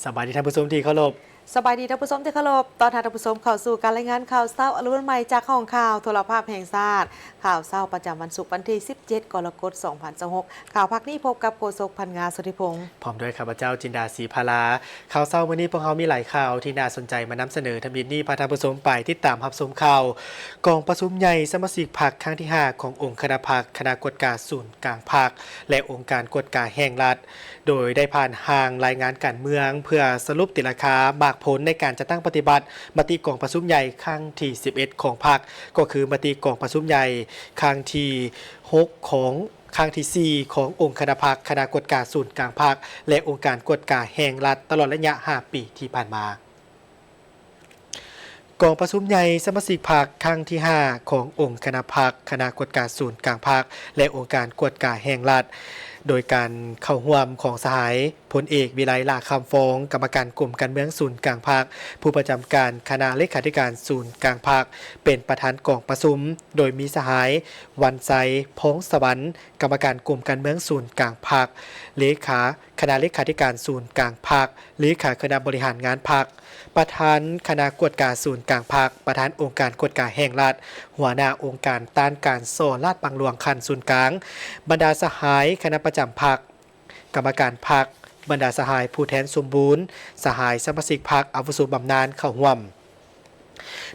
ສະບາຍດີທ່ານຜູ້ຊົມທີ່ເຄົາລົບ. ສະບາຍດີທ່ານຜູ້ຊົມທີ່ເຄົາລົບ. ຕ້ອນຮັບທ່ານຜູ້ຊົມເຂົ້າສູ່ການລາຍງານຂ່າວເຊົ້າອະລຸນໃໝ່ຈາກຫ້ອງຂ່າວໂທລະພາບແຫ່ງຊາດ. ຂ່າວເຊົ້າປະຈຳວັນສຸກ ວັນທີສິບເຈັດ ກໍລະກົດ ສອງພັນຊາວຫົກ. ຂ່າວພາກນີ້ພົບກັບໂຄສົກ ພັນງາ ສຸທິພົງ ພ້ອມດ້ວຍຂ້າພະເຈົ້າ ຈິນດາ ສີພາລາ. ຂ່າວເຊົ້າມື້ນີ້ພວກເຮົາມີຫຼາຍຂ່າວທີ່ໜ້າສົນໃຈມານຳສະເໜີ. ທຳອິດນີ້ພາທ່ານຜູ້ຊົມໄປຕິດຕາມຮັບຊົມຂ່າວ ກອງປະຊຸມໃຫຍ່ສະມາຊິກພັກຄັ້ງທີຫ້າ ຂອງອົງຄະນະພັກ, ຄະນະກວດກາສູນກາງພັກ ແລະ ອົງການກວດກາແຫ່ງລັດ ໂດຍໄດ້ຜ່ານຮ່າງລາຍງານການເມືອງ ເພື່ອສະຫຼຸບຕີລາຄາໝາກຜົນໃນການຈັດຕັ້ງປະຕິບັດມະຕິກອງປະຊຸມໃຫຍ່ຄັ້ງທີສິບເອັດ ຂອງພັກ, ກໍຄືມະຕິກອງປະຊຸມໃຫຍ່ຄັ້ງທີຫົກ ຂອງ ຄັ້ງທີສີ່ ຂອງອົງຄະນະພັກ, ຄະນະກວດກາສູນກາງພັກ ແລະ ອົງການກວດກາແຫ່ງລັດ ຕະຫຼອດໄລຍະຫ້າປີທີ່ຜ່ານມາ. ກອງປະຊຸມໃຫຍ່ສະມາຊິກພັກຄັ້ງທີຫ້າ ຂອງອົງຄະນະພັກ, ຄະນະກວດກາສູນກາງພັກ ແລະ ອົງການກວດກາແຫ່ງລັດ ໂດຍການເຂົ້າຮ່ວມຂອງສະຫາຍ ພົນເອກ ວິໄລ ຫຼ້າຄຳຟອງ, ກຳມະການກົມການເມືອງສູນກາງພັກ, ຜູ້ປະຈຳການຄະນະເລຂາທິການສູນກາງພັກ ເປັນປະທານກອງປະຊຸມ, ໂດຍມີສະຫາຍ ວັນໄຊ ພອງສະຫວັນ, ກຳມະການກົມການເມືອງສູນກາງພັກ, ເລຂາ ຄະນະເລຂາທິການສູນກາງພັກ, ເລຂາຄະນະບໍລິຫານງານພັກ, ປະທານຄະນະກວດກາສູນກາງພັກ, ປະທານອົງການກວດກາແຫ່ງລັດ, ຫົວໜ້າອົງການຕ້ານການສໍ້ລາດບັງຫຼວງຂັ້ນສູນກາງ, ບັນດາສະຫາຍຄະນະປະຈຳພັກ, ກຳມະການພັກ, ບັນດາສະຫາຍຜູ້ແທນສົມບູນ, ສະຫາຍສະມາຊິກພັກອາວຸໂສບຳນານເຂົ້າຮ່ວມ.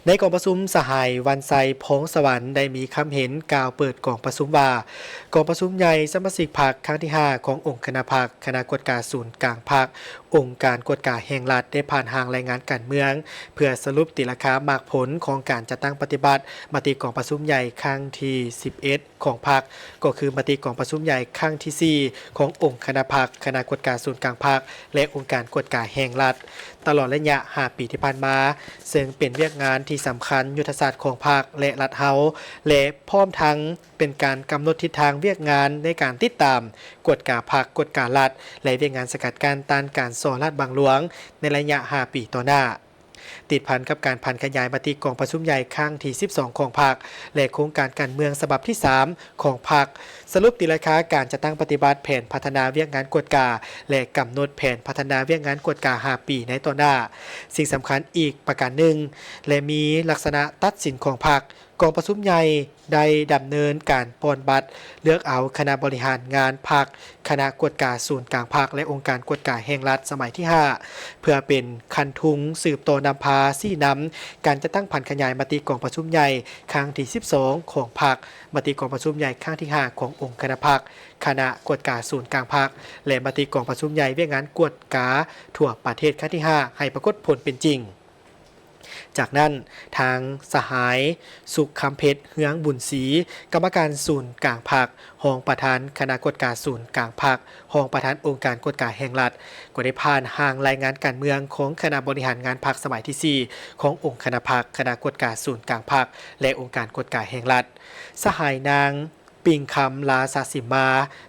ໃນກອງປະຊຸມ, ສະຫາຍ ວັນໄຊ ພອງສະຫວັນ ໄດ້ມີຄຳເຫັນກ່າວເປີດກອງປະຊຸມວ່າ, ກອງປະຊຸມໃຫຍ່ສະມາຊິກພັກຄັ້ງທີຫ້າ ຂອງອົງຄະນະພັກ, ຄະນະກວດກາສູນກາງພັກ, ອົງການກວດກາແຫ່ງລັດ ໄດ້ຜ່ານຮ່າງລາຍງານການເມືອງ ເພື່ອສະຫຼຸບຕີລາຄາໝາກຜົນຂອງການຈັດຕັ້ງປະຕິບັດມະຕິກອງປະຊຸມໃຫຍ່ຄັ້ງທີສິບເອັດ ຂອງພັກ, ກໍຄືມະຕິກອງປະຊຸມໃຫຍ່ຄັ້ງທີສີ່ ຂອງອົງຄະນະພັກ, ຄະນະກວດກາສູນກາງພັກ ແລະ ອົງການກວດກາແຫ່ງລັດ ຕະຫຼອດໄລຍະຫ້າປີທີ່ຜ່ານມາ, ເຊິ່ງເປັນວຽກງານທີ່ສຳຄັນຍຸດທະສາດຂອງພັກ ແລະ ລັດເຮົາ ແລະ ພ້ອມທັງເປັນການກຳນົດທິດທາງວຽກງານໃນການຕິດຕາມ, ກວດກາພັກ, ກວດກາລັດ ແລະ ວຽກງານສະກັດກັ້ນຕ້ານການສໍ້ລາດບັງຫຼວງໃນໄລຍະຫ້າປີຕໍ່ໜ້າ. ຕິດພັນກັບການຜັນຂະຫຍາຍມະຕິກອງປະຊຸມໃຫຍ່ຄັ້ງທີສິບສອງ ຂອງພັກ ແລະ ໂຄງການການເມືອງສະບັບທີສາມ ຂອງພັກ, ສະຫຼຸບຕີລາຄາການຈັດຕັ້ງປະຕິບັດແຜນພັດທະນາວຽກງານກວດກາ ແລະ ກຳນົດແຜນພັດທະນາວຽກງານກວດກາຫ້າປີໃນຕໍ່ໜ້າ. ສິ່ງສຳຄັນອີກປະການໜຶ່ງ ແລະ ມີລັກສະນະຕັດສິນຂອງພັກ, ກອງປະຊຸມໃຫຍ່ ໄດ້ດຳເນີນການປ່ອນບັດເລືອກເອົາຄະນະບໍລິຫານງານພັກ, ຄະນະກວດກາສູນກາງພັກ ແລະ ອົງການກວດກາແຫ່ງລັດສະໄໝທີຫ້າ ເພື່ອເປັນຄັນທຸງສືບຕໍ່ນຳພາຊີ້ນຳການຈັດຕັ້ງຜັນຂະຫຍາຍມະຕິກອງປະຊຸມໃຫຍ່ຄັ້ງທີສິບສອງ ຂອງພັກ, ມະຕິກອງປະຊຸມໃຫຍ່ຄັ້ງທີຫ້າ ຂອງອົງຄະນະພັກ, ຄະນະກວດກາສູນກາງພັກ ແລະ ມະຕິກອງປະຊຸມໃຫຍ່ວຽກງານກວດກາທົ່ວປະເທດຄັ້ງທີຫ້າ ໃຫ້ປາກົດຜົນເປັນຈິງ. ຈາກນັ້ນ, ທາງສະຫາຍ ສຸກຄຳເພັດ ເຮືອງບຸນສີ, ກຳມະການສູນກາງພັກ, ຮອງປະທານຄະນະກວດກາສູນກາງພັກ, ຮອງປະທານອົງການກວດກາແຫ່ງລັດ, ກໍໄດ້ຜ່ານຮ່າງລາຍງານການເມືອງຂອງຄະນະບໍລິຫານງານພັກສະໄໝທີສີ່ ຂອງອົງຄະນະພັກ, ຄະນະກວດກາສູນກາງພັກ ແລະ ອົງການກວດກາແຫ່ງລັດ. ສະຫາຍນາງ ປິງຄຳ ລາຊະສິມມາ,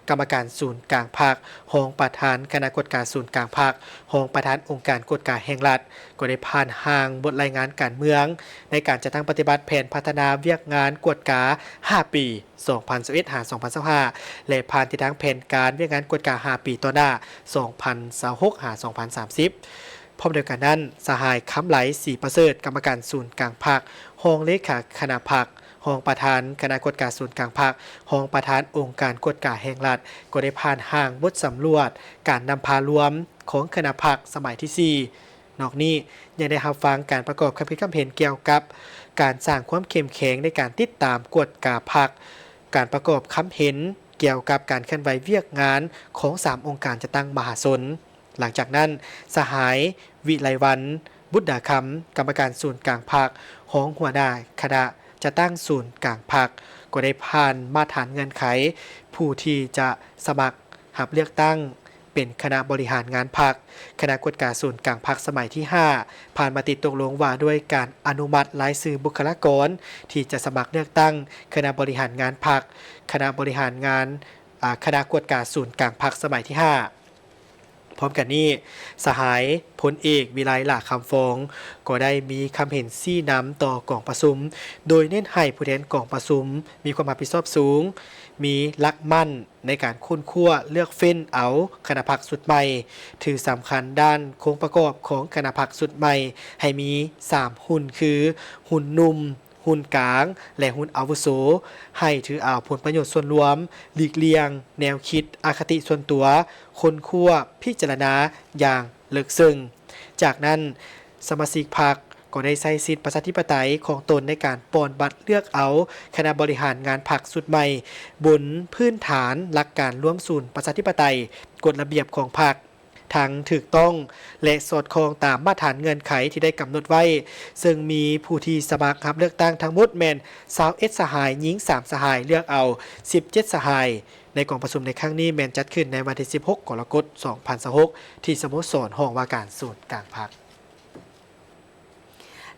ກຳມະການສູນກາງພັກ, ຮອງປະທານຄະນະກວດກາສູນກາງພັກ, ຮອງປະທານອົງການກວດກາແຫ່ງລັດ, ກໍໄດ້ຜ່ານຮ່າງບົດລາຍງານການເມືອງໃນການຈັດຕັ້ງປະຕິບັດແຜນພັດທະນາວຽກງານກວດກາຫ້າປີ ສອງພັນຊາວເອັດ ຫາ ສອງພັນຊາວຫ້າ ແລະ ຜ່ານທິດທາງແຜນການວຽກງານກວດກາຫ້າປີຕໍ່ໜ້າ ສອງພັນຊາວຫົກ ຫາ ສອງພັນສາມສິບ. ພ້ອມດຽວກັນນັ້ນ, ສະຫາຍ ຄຳໄຫຼ ສີປະເສີດ, ກຳມະການສູນກາງພັກ, ຮອງເລຂາຄະນະພັກ, ຮອງປະທານຄະນະກວດກາສູນກາງພັກ, ຮອງປະທານອົງການກວດກາແຫ່ງລັດ, ກໍໄດ້ຜ່ານຮ່າງບົດສຳຫຼວດການນຳພາລວມຂອງຄະນະພັກສະໄໝທີສີ່. ນອກນີ້, ຍັງໄດ້ຮັບຟັງການປະກອບຄຳຄິດຄຳເຫັນກ່ຽວກັບການສ້າງຄວາມເຂັ້ມແຂງໃນການຕິດຕາມກວດກາພັກ, ການປະກອບຄຳເຫັນກ່ຽວກັບການເຄື່ອນໄຫວວຽກງານຂອງສາມອົງການຈັດຕັ້ງມະຫາຊົນ. ຫຼັງຈາກນັ້ນ, ສະຫາຍ ວິໄລວັນ ບຸດດາຄຳ, ກຳມະການສູນກາງພັກ, ຮອງຫົວໜ້າຄະນະຈັດຕັ້ງສູນກາງພັກ, ກໍໄດ້ຜ່ານມາດຖານເງື່ອນໄຂຜູ້ທີ່ຈະສະໝັກຮັບເລືອກຕັ້ງເປັນຄະນະບໍລິຫານງານພັກ, ຄະນະກວດກາສູນກາງພັກສະໄໝທີຫ້າ ຜ່ານມະຕິຕົກລົງວ່າດ້ວຍການອະນຸມັດລາຍຊື່ບຸກຄະລາກອນທີ່ຈະສະໝັກເລືອກຕັ້ງຄະນະບໍລິຫານງານພັກ, ຄະນະບໍລິຫານງານ, ອາ, ຄະນະກວດກາສູນກາງພັກສະໄໝທີຫ້າ. ພ້ອມກັນນີ້, ສະຫາຍພົນເອກ ວິໄລ ຫຼ້າຄຳຟອງ ກໍໄດ້ມີຄຳເຫັນຊີ້ນຳຕໍ່ກອງປະຊຸມ, ໂດຍເນັ້ນໃຫ້ຜູ້ແທນກອງປະຊຸມມີຄວາມຮັບຜິດຊອບສູງ, ມີຫຼັກໝັ້ນໃນການຄົ້ນຄວ້າເລືອກເຟ້ນເອົາຄະນະພັກຊຸດໃໝ່, ຖືສຳຄັນດ້ານໂຄງປະກອບຂອງຄະນະພັກຊຸດໃໝ່ໃຫ້ມີສາມຮຸ່ນ ຄື ຮຸ່ນໜຸ່ມ, ຮຸ່ນກາງ ແລະ ຮຸ່ນອາວຸໂສ, ໃຫ້ຖືເອົາຜົນປະໂຫຍດສ່ວນລວມ, ຫຼີກລ່ຽງແນວຄິດອະຄະຕິສ່ວນຕົວ, ຄົ້ນຄວ້າ, ພິຈາລະນາຢ່າງເລິກເຊິ່ງ. ຈາກນັ້ນ, ສະມາຊິກພັກກໍໄດ້ໃຊ້ສິດປະຊາທິປະໄຕຂອງຕົນໃນການປ່ອນບັດເລືອກເອົາຄະນະບໍລິຫານງານພັກຊຸດໃໝ່ ບົນພື້ນຖານຫຼັກການລວມສູນປະຊາທິປະໄຕ, ກົດລະບຽບຂອງພັກ ທັງຖືກຕ້ອງ ແລະ ສອດຄ່ອງຕາມມາດຖານເງື່ອນໄຂທີ່ໄດ້ກຳນົດໄວ້, ເຊິ່ງມີຜູ້ທີ່ສະໝັກຮັບເລືອກຕັ້ງທັງໝົດແມ່ນຊາວເອັດສະຫາຍ, ຍິງສາມສະຫາຍ, ເລືອກເອົາສິບເຈັດສະຫາຍ. ໃນກອງປະຊຸມໃນຄັ້ງນີ້ແມ່ນຈັດຂຶ້ນໃນວັນທີສິບຫົກ ກໍລະກົດ ສອງພັນຊາວຫົກ ທີ່ສະໂມສອນຫ້ອງວ່າການສູນກາງພັກ.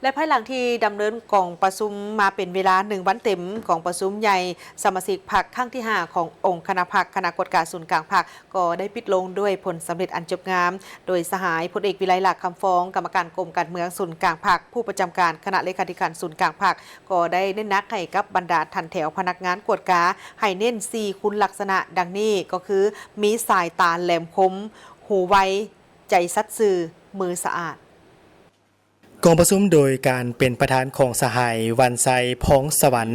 ແລະ ພາຍຫຼັງທີ່ດຳເນີນກອງປະຊຸມມາເປັນເວລາໜຶ່ງວັນເຕັມ, ກອງປະຊຸມໃຫຍ່ສະມາຊິກພັກຄັ້ງທີຫ້າ ຂອງອົງຄະນະພັກຄະນະກວດກາສູນກາງພັກ ກໍໄດ້ປິດລົງດ້ວຍຜົນສຳເລັດອັນຈົບງາມ, ໂດຍສະຫາຍພົນເອກ ວິໄລ ຫຼ້າຄຳຟອງ ກຳມະການກົມການເມືອງສູນກາງພັກ, ຜູ້ປະຈຳການຄະນະເລຂາທິການສູນກາງພັກ ກໍໄດ້ເນັ້ນໜັກໃຫ້ກັບບັນດາຖັນແຖວພະນັກງານກວດກາ ໃຫ້ເນັ້ນສີ່ຄຸນລັກສະນະ ດັ່ງນີ້ ກໍຄື ມີສາຍຕາແຫຼມຄົມ, ຫູໄວ, ໃຈສັດຊື່, ມືສະອາດ. ກອງປະຊຸມໂດຍການເປັນປະທານຂອງສະຫາຍ ວັນໄຊ ພອງສະຫວັນ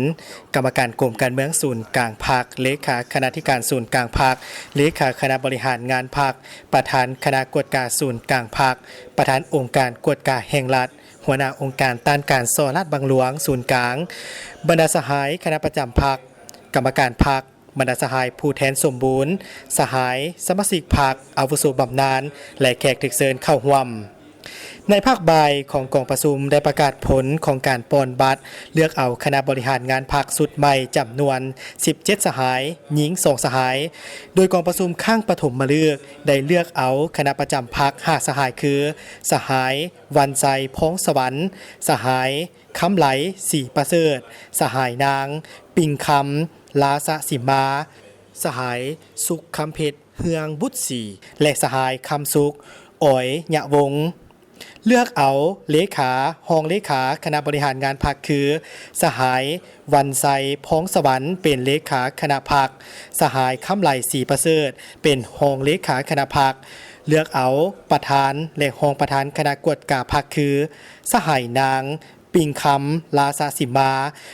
ກຳມະການກົມການເມືອງສູນກາງພັກ, ເລຂາຄະນະທິການສູນກາງພັກ, ເລຂາຄະນະບໍລິຫານງານພັກ, ປະທານຄະນະກວດກາສູນກາງພັກ, ປະທານອົງການກວດກາແຫ່ງລັດ, ຫົວໜ້າອົງການຕ້ານການສໍ້ລາດບັງຫຼວງສູນກາງ, ບັນດາສະຫາຍຄະນະປະຈຳພັກ, ກຳມະການພັກ, ບັນດາສະຫາຍຜູ້ແທນສົມບູນ, ສະຫາຍສະມາຊິກພັກອາວຸໂສບຳນານ ແລະ ແຂກຖືກເຊີນເຂົ້າຮ່ວມ. ໃນພາກບ່າຍຂອງກອງປະຊຸມໄດ້ປະກາດຜົນຂອງການປ່ອນບັດເລືອກເອົາຄະນະບໍລິຫານງານພັກຊຸດໃໝ່ຈຳນວນສິບເຈັດສະຫາຍ, ຍິງສອງສະຫາຍ, ໂດຍກອງປະຊຸມຄັ້ງປະຖົມມະລຶກໄດ້ເລືອກເອົາຄະນະປະຈຳພັກຫ້າສະຫາຍ ຄື ສະຫາຍ ວັນໄຊ ພອງສະຫວັນ, ສະຫາຍ ຄຳໄຫຼ ສີປະເສີດ, ສະຫາຍນາງ ປິງຄຳ ລາສະສິມມາ, ສະຫາຍ ສຸກຄຳເພັດ ເຮືອງບຸດສີ ແລະ ສະຫາຍ ຄຳສຸກ ອອຍຍະວົງ. ເລືອກເອົາເລຂາ, ຮອງເລຂາຄະນະບໍລິຫານງານພັກ ຄື ສະຫາຍ ວັນໄຊ ພອງສະຫວັນ ເປັນເລຂາຄະນະພັກ, ສະຫາຍ ຄຳໄຫຼ ສີປະເສີດ ເປັນຮອງເລຂາຄະນະພັກ. ເລືອກເອົາປະທານ ແລະ ຮອງປະທານຄະນະກວດກາພັກ ຄື ສະຫາຍນາງ ປິງຄຳ ລາສະສິມມາ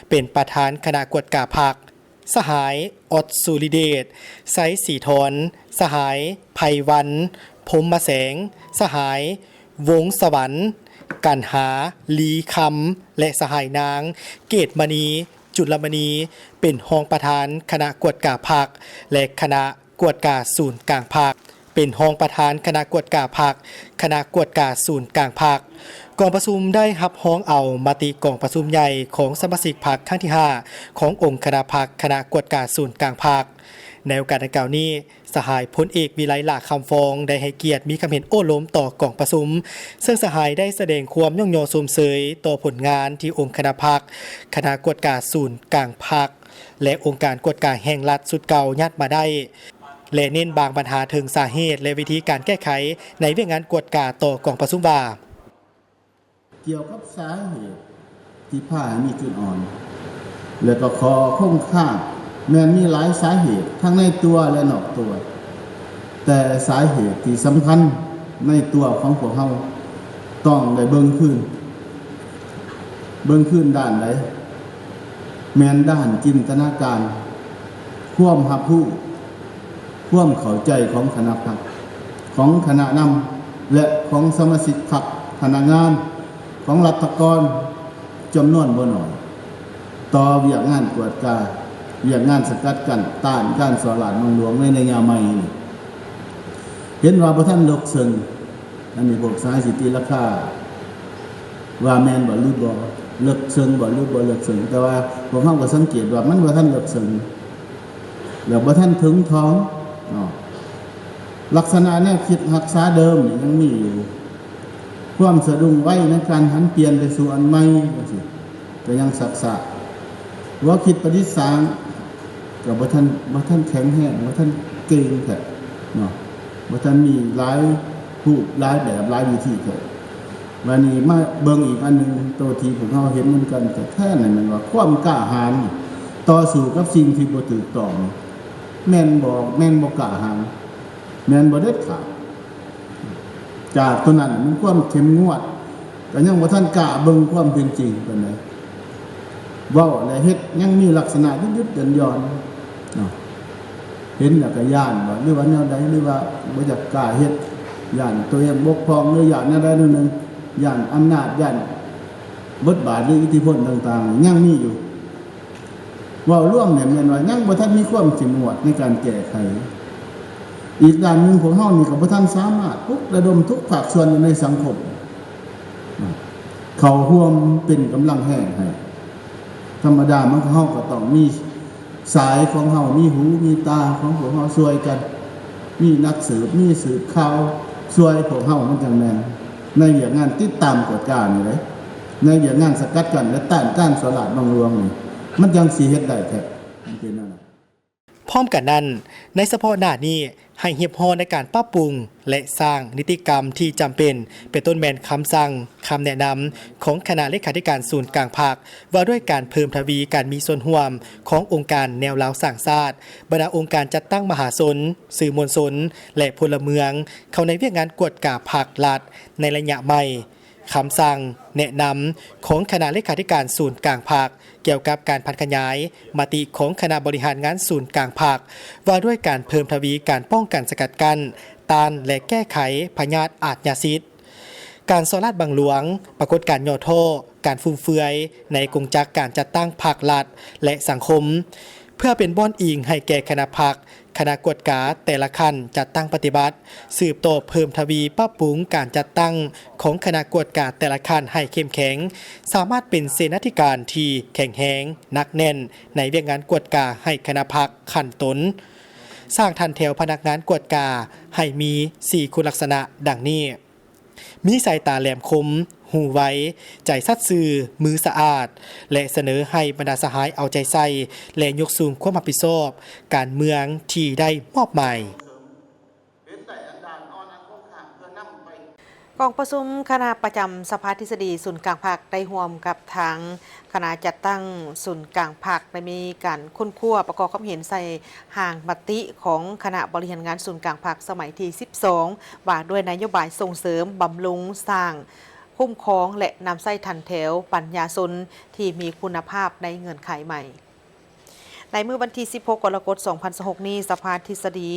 ເປັນປະທານຄະນະກວດກາພັກ, ສະຫາຍ ອອດ ສຸລິເດດ ໄຊສີທອນ, ສະຫາຍ ໄພວັນ ພົມມະແສງ, ສະຫາຍ ວົງສະຫວັນ ກັນຫາ ລີຄຳ ແລະ ສະຫາຍນາງ ເກດມະນີ ຈຸລະມະນີ ເປັນຮອງປະທານຄະນະກວດກາພັກ ແລະ ຄະນະ ກວດກາສູນກາງພັກ, ເປັນຮອງປະທານຄະນະກວດກາພັກ, ຄະນະກວດກາສູນກາງພັກ. ກອງປະຊຸມໄດ້ຮັບຮອງເອົາມະຕິກອງປະຊຸມໃຫຍ່ຂອງສະມາຊິກພັກຄັ້ງທີຫ້າ ຂອງອົງຄະນະພັກຄະນະກວດກາສູນກາງພັກ. ໃນໂອກາດດັ່ງກ່າວນີ້, ສະຫາຍພົນເອກ ວິໄລ ຫຼ້າຄຳຟອງ ໄດ້ໃຫ້ກຽດມີຄຳເຫັນໂອ້ລົມຕໍ່ກອງປະຊຸມ, ເຊິ່ງສະຫາຍໄດ້ສະແດງຄວາມຍ້ອງຍໍຊົມເຊີຍຕໍ່ຜົນງານທີ່ອົງຄະນະພັກ, ຄະນະກວດກາສູນກາງພັກ ແລະ ອົງການກວດກາແຫ່ງລັດຊຸດເກົ່າຍັດມາໄດ້ ແລະ ເນັ້ນບາງບັນຫາເຖິງສາເຫດ ແລະ ວິທີການແກ້ໄຂໃນວຽກງານກວດກາຕໍ່ກອງປະຊຸມວ່າ. ກ່ຽວກັບສາເຫດທີ່ພາໃຫ້ມີຈຸດອ່ອນ ແລະ ກໍຂໍ້ຄົງຄ້າງ ແມ່ນມີຫຼາຍສາເຫດ ທັງໃນຕົວ ແລະ ນອກຕົວ, ແຕ່ສາເຫດທີ່ສຳຄັນໃນຕົວຂອງພວກເຮົາ ຕ້ອງໄດ້ເບິ່ງຄືນ. ເບິ່ງຄືນດ້ານໃດ? ແມ່ນດ້ານຈິນຕະນາການ, ຄວາມຮັບຮູ້, ຄວາມເຂົ້າໃຈຂອງຄະນະພັກ, ຂອງຄະນະນຳ ແລະ ຂອງສະມາຊິກພັກ, ພະນັກງານ, ຂອງລັດຖະກອນຈຳນວນບໍ່ໜ້ອຍ ຕໍ່ວຽກງານກວດກາ, ວຽກງານສະກັດກັ້ນ, ຕ້ານການສໍ້ລາດບັງຫຼວງໃນໄລຍະໃໝ່ນີ້. ເຫັນວ່າບໍ່ທັນເລິກເຊິ່ງ. ອັນນີ້ພວກສາຍສິຕິລາຄາວ່າແມ່ນບໍ່ຫຼືບໍ່, ເລິກເຊິ່ງບໍ່ຫຼືບໍ່ເລິກເຊິ່ງ, ແຕ່ວ່າພວກເຮົາກໍສັງເກດວ່າມັນບໍ່ທັນເລິກເຊິ່ງ ແລ້ວບໍ່ທັນເຖິງຖອງເນາະ. ລັກສະນະແນວຄິດຮັກສາເດີມນີ້ຍັງມີຢູ່, ຄວາມສະດຸ້ງໄວໃນການຫັນປ່ຽນໄປສູ່ອັນໃໝ່ຈັ່ງຊີ້ ກໍຍັງຊັກຊ້າ, ຫົວຄິດປະດິດສ້າງກໍບໍ່ທັນ, ບໍ່ທັນແຂງແຮງ, ບໍ່ທັນເກັ່ງແທ້ເນາະ. ບໍ່ທັນມີຫຼາຍຮູບຫຼາຍແບບຫຼາຍວິທີເທື່ອ. ບາດນີ້ມາເບິ່ງອີກອັນໜຶ່ງ ໂຕທີ່ພວກເຮົາເຫັນນຳກັນແທ້ໆນັ້ນແມ່ນວ່າ ຄວາມກ້າຫານຕໍ່ສູ້ກັບສິ່ງທີ່ບໍ່ຖືກຕ້ອງ ແມ່ນບໍ່ ແມ່ນບໍ່ກ້າຫານ ແມ່ນບໍ່ເດັດຂາດ. ຈາກໂຕນັ້ນແມ່ນຄວາມເຂັ້ມງວດ ກໍຍັງບໍ່ທັນກ້າເບິ່ງຄວາມເປັນຈິງປານໃດ. ເວົ້າແລະເຮັດຍັງມີລັກສະນະຢຸດໆຢ່ອນໆເນາະ. ເຫັນແລ້ວກໍຢ້ານບໍ່ ຫຼືວ່າແນວໃດ ຫຼືວ່າບໍ່ຢາກກ້າເຮັດ ຢ້ານໂຕເອງບົກຜ່ອງ ຫຼືຢ້ານແນວໃດແນວໜຶ່ງ ຢ້ານອຳນາດ ຢ້ານບົດບາດ ຫຼືອິດທິພົນຕ່າງໆ ຍັງມີຢູ່. ເວົ້າລວມແລ້ວແມ່ນວ່າຍັງບໍ່ທັນມີຄວາມເຂັ້ມງວດໃນການແກ້ໄຂ. ອີກດ້ານໜຶ່ງ ພວກເຮົານີ້ກໍບໍ່ທັນສາມາດປຸກລະດົມທຸກພາກສ່ວນຢູ່ໃນສັງຄົມ ເຂົ້າຮ່ວມເປັນກຳລັງແຮງໃຫ້. ທຳມະດາມັນກໍ ເຮົາກໍຕ້ອງມີສາຍຂອງເຮົາ ມີຫູມີຕາຂອງພວກເຮົາຊ່ວຍກັນ ມີນັກສືບ ມີສືບຂ່າວຊ່ວຍພວກເຮົາ ມັນຈັ່ງແມ່ນໃນວຽກງານຕິດຕາມກວດການີ້ເດ້. ໃນວຽກງານສະກັດກັ້ນ ແລະ ຕ້ານການສໍ້ລາດບັງຫຼວງນີ້ ມັນຈັ່ງຊິເຮັດໄດ້ແທ້ ມັນເປັນແນວນັ້ນ. ພ້ອມກັນນັ້ນ, ໃນສະເພາະໜ້ານີ້ ໃຫ້ຮຽບຮ້ອຍໃນການປັບປຸງ ແລະ ສ້າງນິຕິກຳທີ່ຈຳເປັນ, ເປັນຕົ້ນແມ່ນຄຳສັ່ງ, ຄຳແນະນຳຂອງຄະນະເລຂາທິການສູນກາງພັກ ວ່າດ້ວຍການເພີ່ມທະວີການມີສ່ວນຮ່ວມຂອງອົງການແນວລາວສ້າງຊາດ, ບັນດາອົງການຈັດຕັ້ງມະຫາຊົນ, ສື່ມວນຊົນ ແລະ ພົນລະເມືອງ ເຂົ້າໃນວຽກງານກວດກາພັກລັດໃນໄລຍະໃໝ່. ຄຳສັ່ງແນະນຳຂອງຄະນະເລຂາທິການສູນກາງພັກ ກ່ຽວກັບການຜັນຂະຫຍາຍມະຕິຂອງຄະນະບໍລິຫານງານສູນກາງພັກ ວ່າດ້ວຍການເພີ່ມທະວີການປ້ອງກັນສະກັດກັ້ນ, ຕ້ານ ແລະ ແກ້ໄຂພະຍາດອາດຍາສິດ, ການສໍ້ລາດບັງຫຼວງ, ປາກົດການຫຍໍ້ທໍ້, ການຟຸມເຟືອຍໃນກົງຈັກການຈັດຕັ້ງພັກລັດ ແລະ ສັງຄົມ, ເພື່ອເປັນບ່ອນອີງໃຫ້ແກ່ຄະນະພັກ, ຄະນະກວດກາແຕ່ລະຂັ້ນຈັດຕັ້ງປະຕິບັດ, ສືບຕໍ່ເພີ່ມທະວີປັບປຸງການຈັດຕັ້ງຂອງຄະນະກວດກາແຕ່ລະຂັ້ນໃຫ້ເຂັ້ມແຂງ, ສາມາດເປັນເສນາທິການທີ່ແຂງແຮງ, ໜັກແໜ້ນໃນວຽກງານກວດກາໃຫ້ຄະນະພັກຂັ້ນຕົນ, ສ້າງຖັນແຖວພະນັກງານກວດກາໃຫ້ມີສີ່ຄຸນລັກສະນະດັ່ງນີ້. ມີສາຍຕາແຫຼມຄົມ, ຫູໄວ, ໃຈສັດຊື່, ມືສະອາດ ແລະ ສະເໜີໃຫ້ບັນດາສະຫາຍເອົາໃຈໃສ່ ແລະ ຍົກສູງຄວາມຮັບຜິດຊອບການເມືອງທີ່ໄດ້ມອບໝາຍ. ກອງປະຊຸມຄະນະປະຈຳສະພາທິດສະດີສູນກາງພັກ ໄດ້ຮ່ວມກັບທາງຄະນະຈັດຕັ້ງສູນກາງພັກ ໄດ້ມີການຄົ້ນຄວ້າປະກອບຄວາມເຫັນໃສ່ ຮ່າງມະຕິຂອງຄະນະບໍລິຫານງານສູນກາງພັກສະໄໝທີສິບສອງ ວ່າດ້ວຍນະໂຍບາຍສົ່ງເສີມ, ບຳລຸງ, ສ້າງ, ຄຸ້ມຄອງ ແລະ ນຳໃຊ້ຖັນແຖວປັນຍາຊົນທີ່ມີຄຸນນະພາບໃນເງື່ອນໄຂໃໝ່. ໃນມື້ວັນທີສິບຫົກ ກໍລະກົດ ສອງພັນຊາວຫົກນີ້, ສະພາທິດສະດີ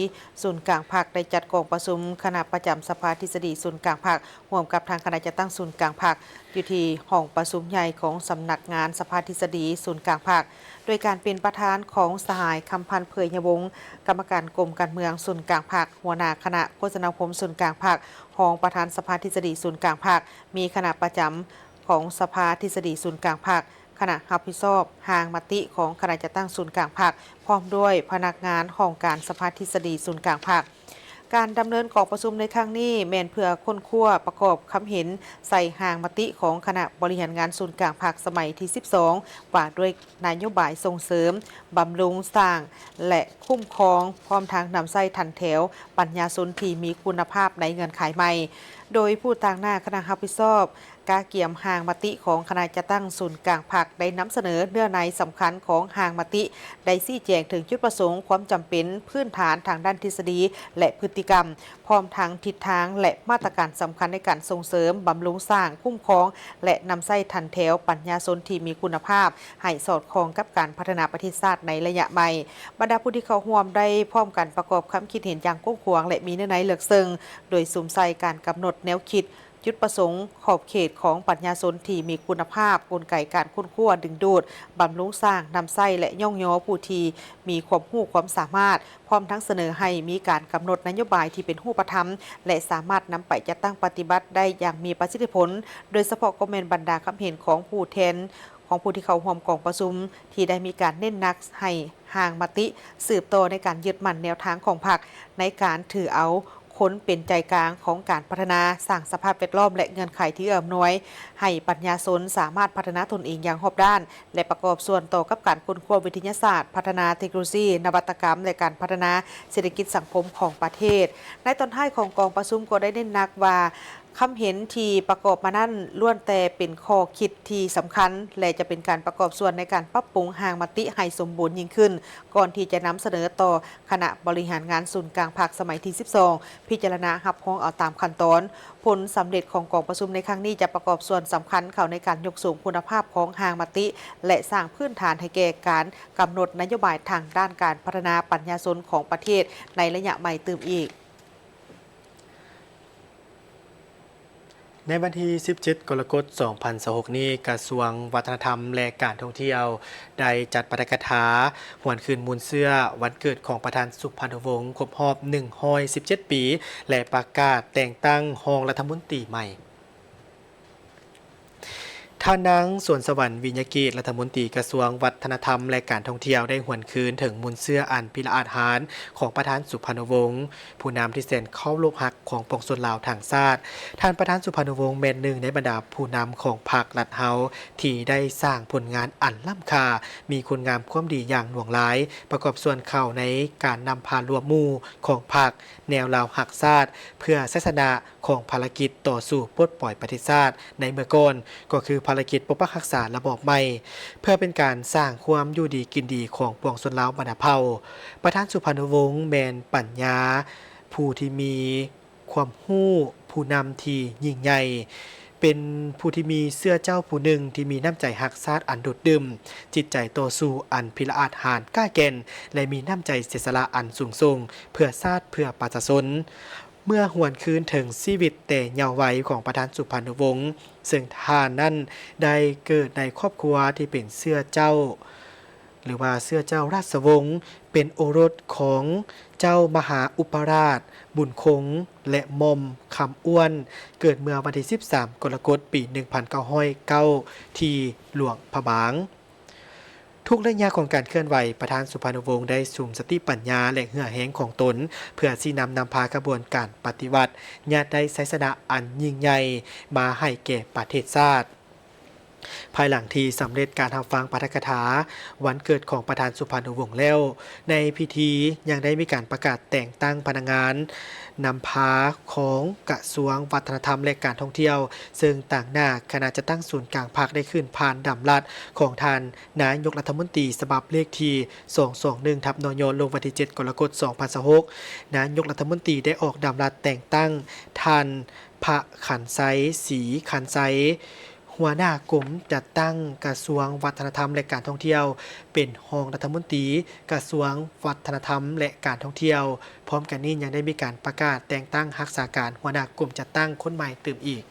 ສູນກາງພັກໄດ້ຈັດກອງປະຊຸມຄະນະປະຈຳສະພາທິດສະດີສູນກາງພັກ ຮ່ວມກັບທາງຄະນະຈັດຕັ້ງສູນກາງພັກ ຢູ່ທີ່ຫ້ອງປະຊຸມໃຫຍ່ຂອງສຳນັກງານສະພາທິດສະດີສູນກາງພັກ ໂດຍການເປັນປະທານຂອງສະຫາຍ ຄຳພັນ ເຜີຍຍະວົງ ກຳມະການກົມການເມືອງສູນກາງພັກ, ຫົວໜ້າຄະນະໂຄສະນາຄົມສູນກາງພັກ, ຮອງປະທານສະພາທິດສະດີສູນກາງພັກ, ມີຄະນະປະຈຳຂອງສະພາທິດສະດີສູນກາງພັກ, ຄະນະຮັບຜິດຊອບຮ່າງມະຕິຂອງຄະນະຈັດຕັ້ງສູນກາງພັກ ພ້ອມດ້ວຍພະນັກງານຫ້ອງການສະພາທິດສະດີສູນກາງພັກ. ການດຳເນີນກອງປະຊຸມໃນຄັ້ງນີ້ ແມ່ນເພື່ອຄົ້ນຄວ້າປະກອບຄຳເຫັນໃສ່ຮ່າງມະຕິຂອງຄະນະບໍລິຫານງານສູນກາງພັກສະໄໝທີສິບສອງ ວ່າດ້ວຍນະໂຍບາຍສົ່ງເສີມ, ບຳລຸງ, ສ້າງ ແລະ ຄຸ້ມຄອງ, ພ້ອມທັງນຳໃຊ້ຖັນແຖວປັນຍາຊົນທີ່ມີຄຸນນະພາບໃນເງື່ອນໄຂໃໝ່, ໂດຍຜູ້ຕາງໜ້າຄະນະຮັບຜິດຊອບກະກຽມຮ່າງມະຕິຂອງຄະນະຈັດຕັ້ງສູນກາງພັກ ໄດ້ນຳສະເໜີເນື້ອໃນສຳຄັນຂອງຮ່າງມະຕິ, ໄດ້ຊີ້ແຈງເຖິງຈຸດປະສົງ, ຄວາມຈຳເປັນ, ພື້ນຖານທາງດ້ານທິດສະດີ ແລະ ພຶດຕິກຳ, ພ້ອມທັງທິດທາງ ແລະ ມາດຕະການສຳຄັນໃນການສົ່ງເສີມ, ບຳລຸງສ້າງ, ຄຸ້ມຄອງ ແລະ ນຳໃຊ້ຖັນແຖວປັນຍາຊົນທີ່ມີຄຸນນະພາບ ໃຫ້ສອດຄ່ອງກັບການພັດທະນາປະເທດຊາດໃນໄລຍະໃໝ່. ບັນດາຜູ້ທີ່ເຂົ້າຮ່ວມໄດ້ພ້ອມກັນປະກອບຄຳຄິດເຫັນຢ່າງກວ້າງຂວາງ ແລະ ມີເນື້ອໃນເລິກເຊິ່ງ, ໂດຍສຸມໃສ່ການກຳນົດແນວຄິດ, ຈຸດປະສົງ, ຂອບເຂດຂອງປັນຍາຊົນທີ່ມີຄຸນນະພາບ, ກົນໄກການຄົ້ນຄວ້າ, ດຶງດູດ, ບຳລຸງສ້າງ, ນຳໃຊ້ ແລະ ຍ້ອງຍໍຜູ້ທີ່ມີຄວາມຮູ້ຄວາມສາມາດ, ພ້ອມທັງສະເໜີໃຫ້ມີການກຳນົດນະໂຍບາຍທີ່ເປັນຮູບປະທຳ ແລະ ສາມາດນຳໄປຈັດຕັ້ງປະຕິບັດໄດ້ຢ່າງມີປະສິດທິຜົນ, ໂດຍສະເພາະກໍແມ່ນບັນດາຄຳເຫັນຂອງຜູ້ແທນຂອງຜູ້ທີ່ເຂົ້າຮ່ວມກອງປະຊຸມ ທີ່ໄດ້ມີການເນັ້ນໜັກໃຫ້ຮ່າງມະຕິສືບຕໍ່ໃນການຍຶດໝັ້ນແນວທາງຂອງພັກ ໃນການຖືເອົາໂຄ ຄົນເປັນໃຈກາງຂອງການພັດທະນາ, ສ້າງສະພາບແວດລ້ອມ ແລະ ເງື່ອນໄຂທີ່ເອື້ອອຳນວຍໃຫ້ປັນຍາຊົນສາມາດພັດທະນາຕົນເອງຢ່າງຮອບດ້ານ ແລະ ປະກອບສ່ວນຕໍ່ກັບການຄົ້ນຄວ້າວິທະຍາສາດ, ພັດທະນາເທັກໂນໂລຊີ, ນະວັດຕະກຳ ແລະ ການພັດທະນາເສດຖະກິດສັງຄົມຂອງປະເທດ. ໃນຕອນທ້າຍຂອງກອງປະຊຸມກໍໄດ້ເນັ້ນໜັກວ່າ ຄຳເຫັນທີ່ປະກອບມານັ້ນລ້ວນແຕ່ເປັນຂໍ້ຄິດທີ່ສຳຄັນ ແລະ ຈະເປັນການປະກອບສ່ວນໃນການປັບປຸງຮ່າງມະຕິໃຫ້ສົມບູນຍິ່ງຂຶ້ນ ກ່ອນທີ່ຈະນຳສະເໜີຕໍ່ຄະນະບໍລິຫານງານສູນກາງພັກສະໄໝທີສິບສອງ ພິຈາລະນາຮັບຮອງເອົາຕາມຂັ້ນຕອນ. ຜົນສຳເລັດຂອງກອງປະຊຸມໃນຄັ້ງນີ້ຈະປະກອບສ່ວນສຳຄັນເຂົ້າໃນການຍົກສູງຄຸນນະພາບຂອງຮ່າງມະຕິ ແລະ ສ້າງພື້ນຖານໃຫ້ແກ່ການກຳນົດນະໂຍບາຍທາງດ້ານການພັດທະນາປັນຍາຊົນຂອງປະເທດໃນໄລຍະໃໝ່ຕື່ມອີກ. ໃນວັນທີສິບເຈັດ ກໍລະກົດ ສອງພັນຊາວຫົກນີ້, ກະຊວງວັດທະນະທຳ ແລະ ການທ່ອງທ່ຽວ ໄດ້ຈັດປາຖະກະຖາຫວນຄືນມູນເຊື້ອວັນເກີດຂອງປະທານສຸພານຸວົງ ຄົບຮອບໜຶ່ງຮ້ອຍສິບເຈັດປີ ແລະ ປະກາດແຕ່ງຕັ້ງຮອງລັດຖະມົນຕີໃໝ່. ທ່ານນາງ ສວນສະຫວັນ ວິຍະເກດ ລັດຖະມົນຕີກະຊວງວັດທະນະທຳ ແລະ ການທ່ອງທ່ຽວ ໄດ້ຫວນຄືນເຖິງມູນເຊື້ອອັນພິລະອາດຫານຂອງປະທານສຸພານຸວົງ ຜູ້ນຳທີ່ແສນເຄົາລົບຮັກຂອງປວງຊົນລາວທັງຊາດ. ທ່ານປະທານສຸພານຸວົງແມ່ນໜຶ່ງໃນບັນດາຜູ້ນຳຂອງພັກລັດເຮົາ ທີ່ໄດ້ສ້າງຜົນງານອັນລ້ຳຄ່າ, ມີຄຸນງາມຄວາມດີຢ່າງຫຼວງຫຼາຍ, ປະກອບສ່ວນເຂົ້າໃນການນຳພາລວມໝູ່ຂອງພັກແນວລາວຮັກຊາດ ເພື່ອໄຊຊະນະ ຂອງພາລະກິດຕໍ່ສູ້ປົດປ່ອຍປະເທດຊາດໃນເມື່ອກ່ອນ, ກໍຄືພາລະກິດປົກປັກຮັກສາລະບອບໃໝ່ ເພື່ອເປັນການສ້າງຄວາມຢູ່ດີກິນດີຂອງປວງຊົນລາວບັນດາເຜົ່າ. ປະທານສຸພານຸວົງແມ່ນປັນຍາ ຜູ້ທີ່ມີຄວາມຮູ້, ຜູ້ນຳທີ່ຍິ່ງໃຫຍ່, ເປັນຜູ້ທີ່ມີເຊື້ອເຈົ້າຜູ້ໜຶ່ງທີ່ມີນ້ຳໃຈຮັກຊາດອັນໂດດດື່ມ, ຈິດໃຈຕໍ່ສູ້ອັນພິລະອາດຫານກ້າແກ່ນ ແລະ ມີນ້ຳໃຈເສຍສະຫຼະອັນສູງສົ່ງເພື່ອຊາດເພື່ອປະຊາຊົນ. ເມື່ອຫວນຄືນເຖິງຊີວິດແຕ່ເຍົາໄວຂອງປະທານສຸພານຸວົງ, ເຊິ່ງທ່ານນັ້ນໄດ້ເກີດໃນຄອບຄົວທີ່ເປັນເຊື້ອເຈົ້າ ຫຼືວ່າເຊື້ອເຈົ້າລາຊະວົງ, ເປັນໂອລົດຂອງເຈົ້າມະຫາອຸປະລາດບຸນຄົງ ແລະ ໝ່ອມຄຳອ້ວນ, ເກີດເມື່ອວັນທີສິບສາມ ກໍລະກົດ ປີໜຶ່ງພັນເກົ້າຮ້ອຍເກົ້າ ທີ່ຫຼວງພະບາງ. ທຸກໄລຍະຂອງການເຄື່ອນໄຫວ, ປະທານສຸພານຸວົງໄດ້ສຸມສະຕິປັນຍາ ແລະ ເຫື່ອແຮງຂອງຕົນ ເພື່ອຊີ້ນຳນຳພາຂະບວນການປະຕິວັດ, ຍາດໄດ້ໄຊຊະນະອັນຍິ່ງໃຫຍ່ມາໃຫ້ແກ່ປະເທດຊາດ. ພາຍຫຼັງທີ່ສຳເລັດການຮັບຟັງປາຖະກະຖາວັນເກີດຂອງປະທານສຸພານຸວົງແລ້ວ, ໃນພິທີຍັງໄດ້ມີການປະກາດແຕ່ງຕັ້ງພະນັກງານນຳພາຂອງກະຊວງວັດທະນະທຳ ແລະ ການທ່ອງທ່ຽວ, ເຊິ່ງຕາງໜ້າຄະນະຈັດຕັ້ງສູນກາງພັກໄດ້ຂຶ້ນຜ່ານດຳລັດຂອງທ່ານນາຍົກລັດຖະມົນຕີ ສະບັບເລກທີສອງສອງໜຶ່ງ ທັບ ນຍ ລົງວັນທີເຈັດ ກໍລະກົດ ສອງພັນຊາວຫົກ. ນາຍົກລັດຖະມົນຕີໄດ້ອອກດຳລັດແຕ່ງຕັ້ງທ່ານ ພະຂັນໄຊ ສີຂັນໄຊ ຫົວໜ້າກົມຈັດຕັ້ງກະຊວງວັດທະນະທຳ ແລະ ການທ່ອງທ່ຽວ ເປັນຮອງລັດຖະມົນຕີກະຊວງວັດທະນະທຳ ແລະ ການທ່ອງທ່ຽວ. ພ້ອມກັນນີ້ຍັງໄດ້ມີການປະກາດແຕ່ງຕັ້ງຮັກສາການຫົວໜ້າກົມຈັດຕັ້ງຄົນໃໝ່ຕື່ມອີກ.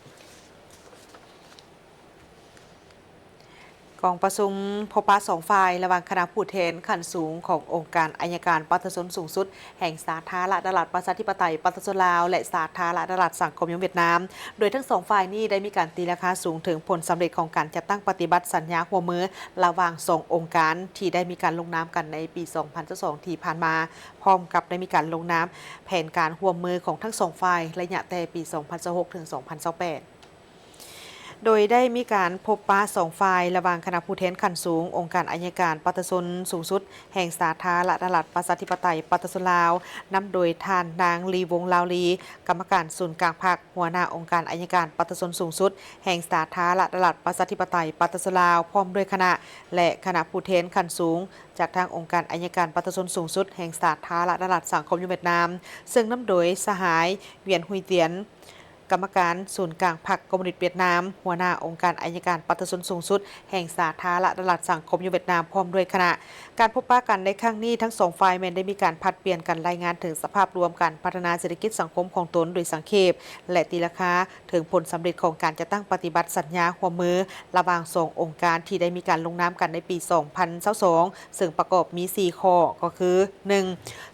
ກອງປະຊຸມພົບປະສອງຝ່າຍ ລະຫວ່າງຄະນະຜູ້ແທນຂັ້ນສູງຂອງອົງການໄອຍະການປະຊາຊົນສູງສຸດ ແຫ່ງສາທາລະນະລັດປະຊາທິປະໄຕປະຊາຊົນລາວ ແລະ ສາທາລະນະລັດສັງຄົມນິຍົມຫວຽດນາມ, ໂດຍທັງສອງຝ່າຍນີ້ໄດ້ມີການຕີລາຄາສູງເຖິງຜົນສຳເລັດຂອງການຈັດຕັ້ງປະຕິບັດສັນຍາຮ່ວມມືລະຫວ່າງສອງອົງການ ທີ່ໄດ້ມີການລົງນາມກັນໃນປີສອງພັນຊາວສອງທີ່ຜ່ານມາ, ພ້ອມກັບໄດ້ມີການລົງນາມແຜນການຮ່ວມມືຂອງທັງສອງຝ່າຍ ໄລຍະແຕ່ປີສອງພັນຊາວຫົກ ເຖິງ ສອງພັນຊາວແປດ. ໂດຍໄດ້ມີການພົບປະສອງຝ່າຍ ລະຫວ່າງຄະນະຜູ້ແທນຂັ້ນສູງ ອົງການໄອຍະການປະຊາຊົນສູງສຸດ ແຫ່ງສາທາລະນະລັດປະຊາທິປະໄຕປະຊາຊົນລາວ, ນຳໂດຍທ່ານນາງ ລີວົງ ລາວລີ ກຳມະການສູນກາງພັກ, ຫົວໜ້າອົງການໄອຍະການປະຊາຊົນສູງສຸດ ແຫ່ງສາທາລະນະລັດປະຊາທິປະໄຕປະຊາຊົນລາວ ພ້ອມດ້ວຍຄະນະ ແລະ ຄະນະຜູ້ແທນຂັ້ນສູງຈາກທາງອົງການໄອຍະການປະຊາຊົນສູງສຸດ ແຫ່ງສາທາລະນະລັດສັງຄົມນິຍົມຫວຽດນາມ, ເຊິ່ງນຳໂດຍສະຫາຍ ຫວຽນ ຮຸຍຕຽນ ກຳມະການສູນກາງພັກຄອມມູນິດຫວຽດນາມ, ຫົວໜ້າອົງການໄອຍະການປະຊາຊົນສູງສຸດ ແຫ່ງສາທາລະນະລັດສັງຄົມນິຍົມຫວຽດນາມ ພ້ອມດ້ວຍຄະນະ. ການພົບປະກັນໃນຄັ້ງນີ້, ທັງສອງຝ່າຍແມ່ນໄດ້ມີການຜັດປ່ຽນກັນລາຍງານເຖິງສະພາບລວມການພັດທະນາເສດຖະກິດສັງຄົມຂອງຕົນໂດຍສັງເຂບ ແລະ ຕີລາຄາເຖິງຜົນສຳເລັດຂອງການຈັດຕັ້ງປະຕິບັດສັນຍາຮ່ວມມືລະຫວ່າງສອງອົງການທີ່ໄດ້ມີການລົງນາມກັນໃນປີສອງພັນຊາວສອງ ເຊິ່ງປະກອບມີສີ່ຂໍ້ ກໍຄື ໜຶ່ງ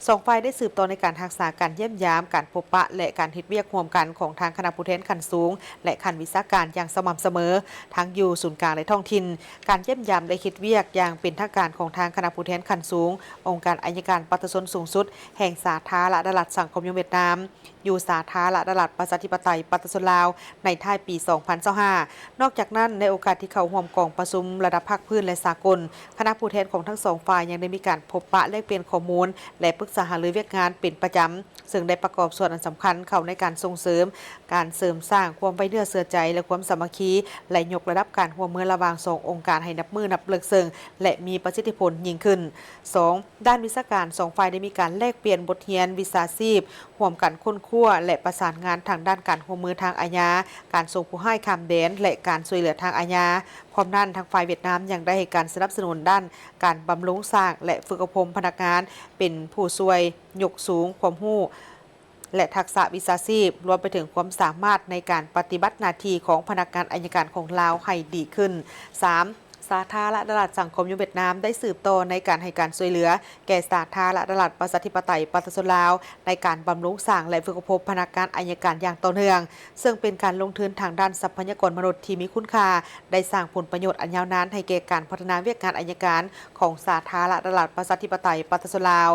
ສອງຝ່າຍໄດ້ສືບຕໍ່ໃນການຮັກສາການຢ້ຽມຢາມ, ການພົບປະ ແລະ ການເຮັດວຽກຮ່ວມກັນຂອງທາງຄະນະຜູ້ແທນຂັ້ນສູງ ແລະ ຂັ້ນວິຊາການຢ່າງສະໝ່ຳສະເໝີ ທັງຢູ່ສູນກາງ ແລະ ທ້ອງຖິ່ນ, ການຢ້ຽມຢາມ ແລະ ເຮັດວຽກຢ່າງເປັນທາງການຂອງທາງຄະນະຜູ້ແທນຂັ້ນສູງ ອົງການໄອຍະການປະຊາຊົນສູງສຸດ ແຫ່ງສາທາລະນະລັດສັງຄົມນິຍົມຫວຽດນາມ ຢູ່ສາທາລະນະລັດ ປະຊາທິປະໄຕ ປະຊາຊົນລາວ ໃນທ້າຍປີສອງພັນຊາວຫ້າ. ນອກຈາກນັ້ນ, ໃນໂອກາດທີ່ເຂົ້າຮ່ວມກອງປະຊຸມລະດັບພາກພື້ນ ແລະ ສາກົນ, ຄະນະຜູ້ແທນຂອງທັງສອງຝ່າຍຍັງໄດ້ມີການພົບປະແລກປ່ຽນຂໍ້ມູນ ແລະ ປຶກສາຫາລືວຽກງານເປັນປະຈຳ, ເຊິ່ງໄດ້ປະກອບສ່ວນອັນສຳຄັນເຂົ້າໃນການສົ່ງເສີມການເສີມສ້າງຄວາມໄວ້ເນື້ອເຊື່ອໃຈ ແລະ ຄວາມສາມັກຄີ ແລະ ຍົກລະດັບການຮ່ວມມືລະຫວ່າງສອງອົງການໃຫ້ນັບມື້ນັບເລິກເຊິ່ງ ແລະ ມີປະສິດທິຜົນຍິ່ງຂຶ້ນ. ສອງ, ດ້ານວິຊາການ, ສອງຝ່າຍໄດ້ມີການແລກປ່ຽນບົດຮຽນວິຊາຊີບ, ຮ່ວມກັນຄົ້ນຄວ້າ ແລະ ປະສານງານທາງດ້ານການຮ່ວມມືທາງອາຍາ, ການສົ່ງຜູ້ຮ້າຍຂ້າມແດນ ແລະ ການຊ່ວຍເຫຼືອທາງອາຍາ. ພ້ອມນັ້ນ, ທາງຝ່າຍຫວຽດນາມຍັງໄດ້ໃຫ້ການສະໜັບສະໜູນດ້ານການບຳລຸງສ້າງ ແລະ ຝຶກອົບຮົມພະນັກງານເປັນຜູ້ຊ່ວຍຍົກສູງຄວາມຮູ້ ແລະ ທັກສະວິຊາຊີບ, ລວມໄປເຖິງຄວາມສາມາດໃນການປະຕິບັດໜ້າທີ່ຂອງພະນັກງານໄອຍະການຂອງລາວໃຫ້ດີຂຶ້ນ. ສາມ, ສາທາລະນະລັດສັງຄົມນິຍົມຫວຽດນາມໄດ້ສືບຕໍ່ໃນການໃຫ້ການຊ່ວຍເຫຼືອແກ່ສາທາລະນະລັດປະຊາທິປະໄຕປະຊາຊົນລາວ ໃນການບຳລຸງສ້າງ ແລະ ຝຶກອົບຮົມພະນັກງານໄອຍະການຢ່າງຕໍ່ເນື່ອງ, ເຊິ່ງເປັນການລົງທຶນທາງດ້ານຊັບພະຍາກອນມະນຸດທີ່ມີຄຸນຄ່າ, ໄດ້ສ້າງຜົນປະໂຫຍດອັນຍາວນານໃຫ້ແກ່ການພັດທະນາວຽກງານໄອຍະການຂອງສາທາລະນະລັດປະຊາທິປະໄຕປະຊາຊົນລາວ.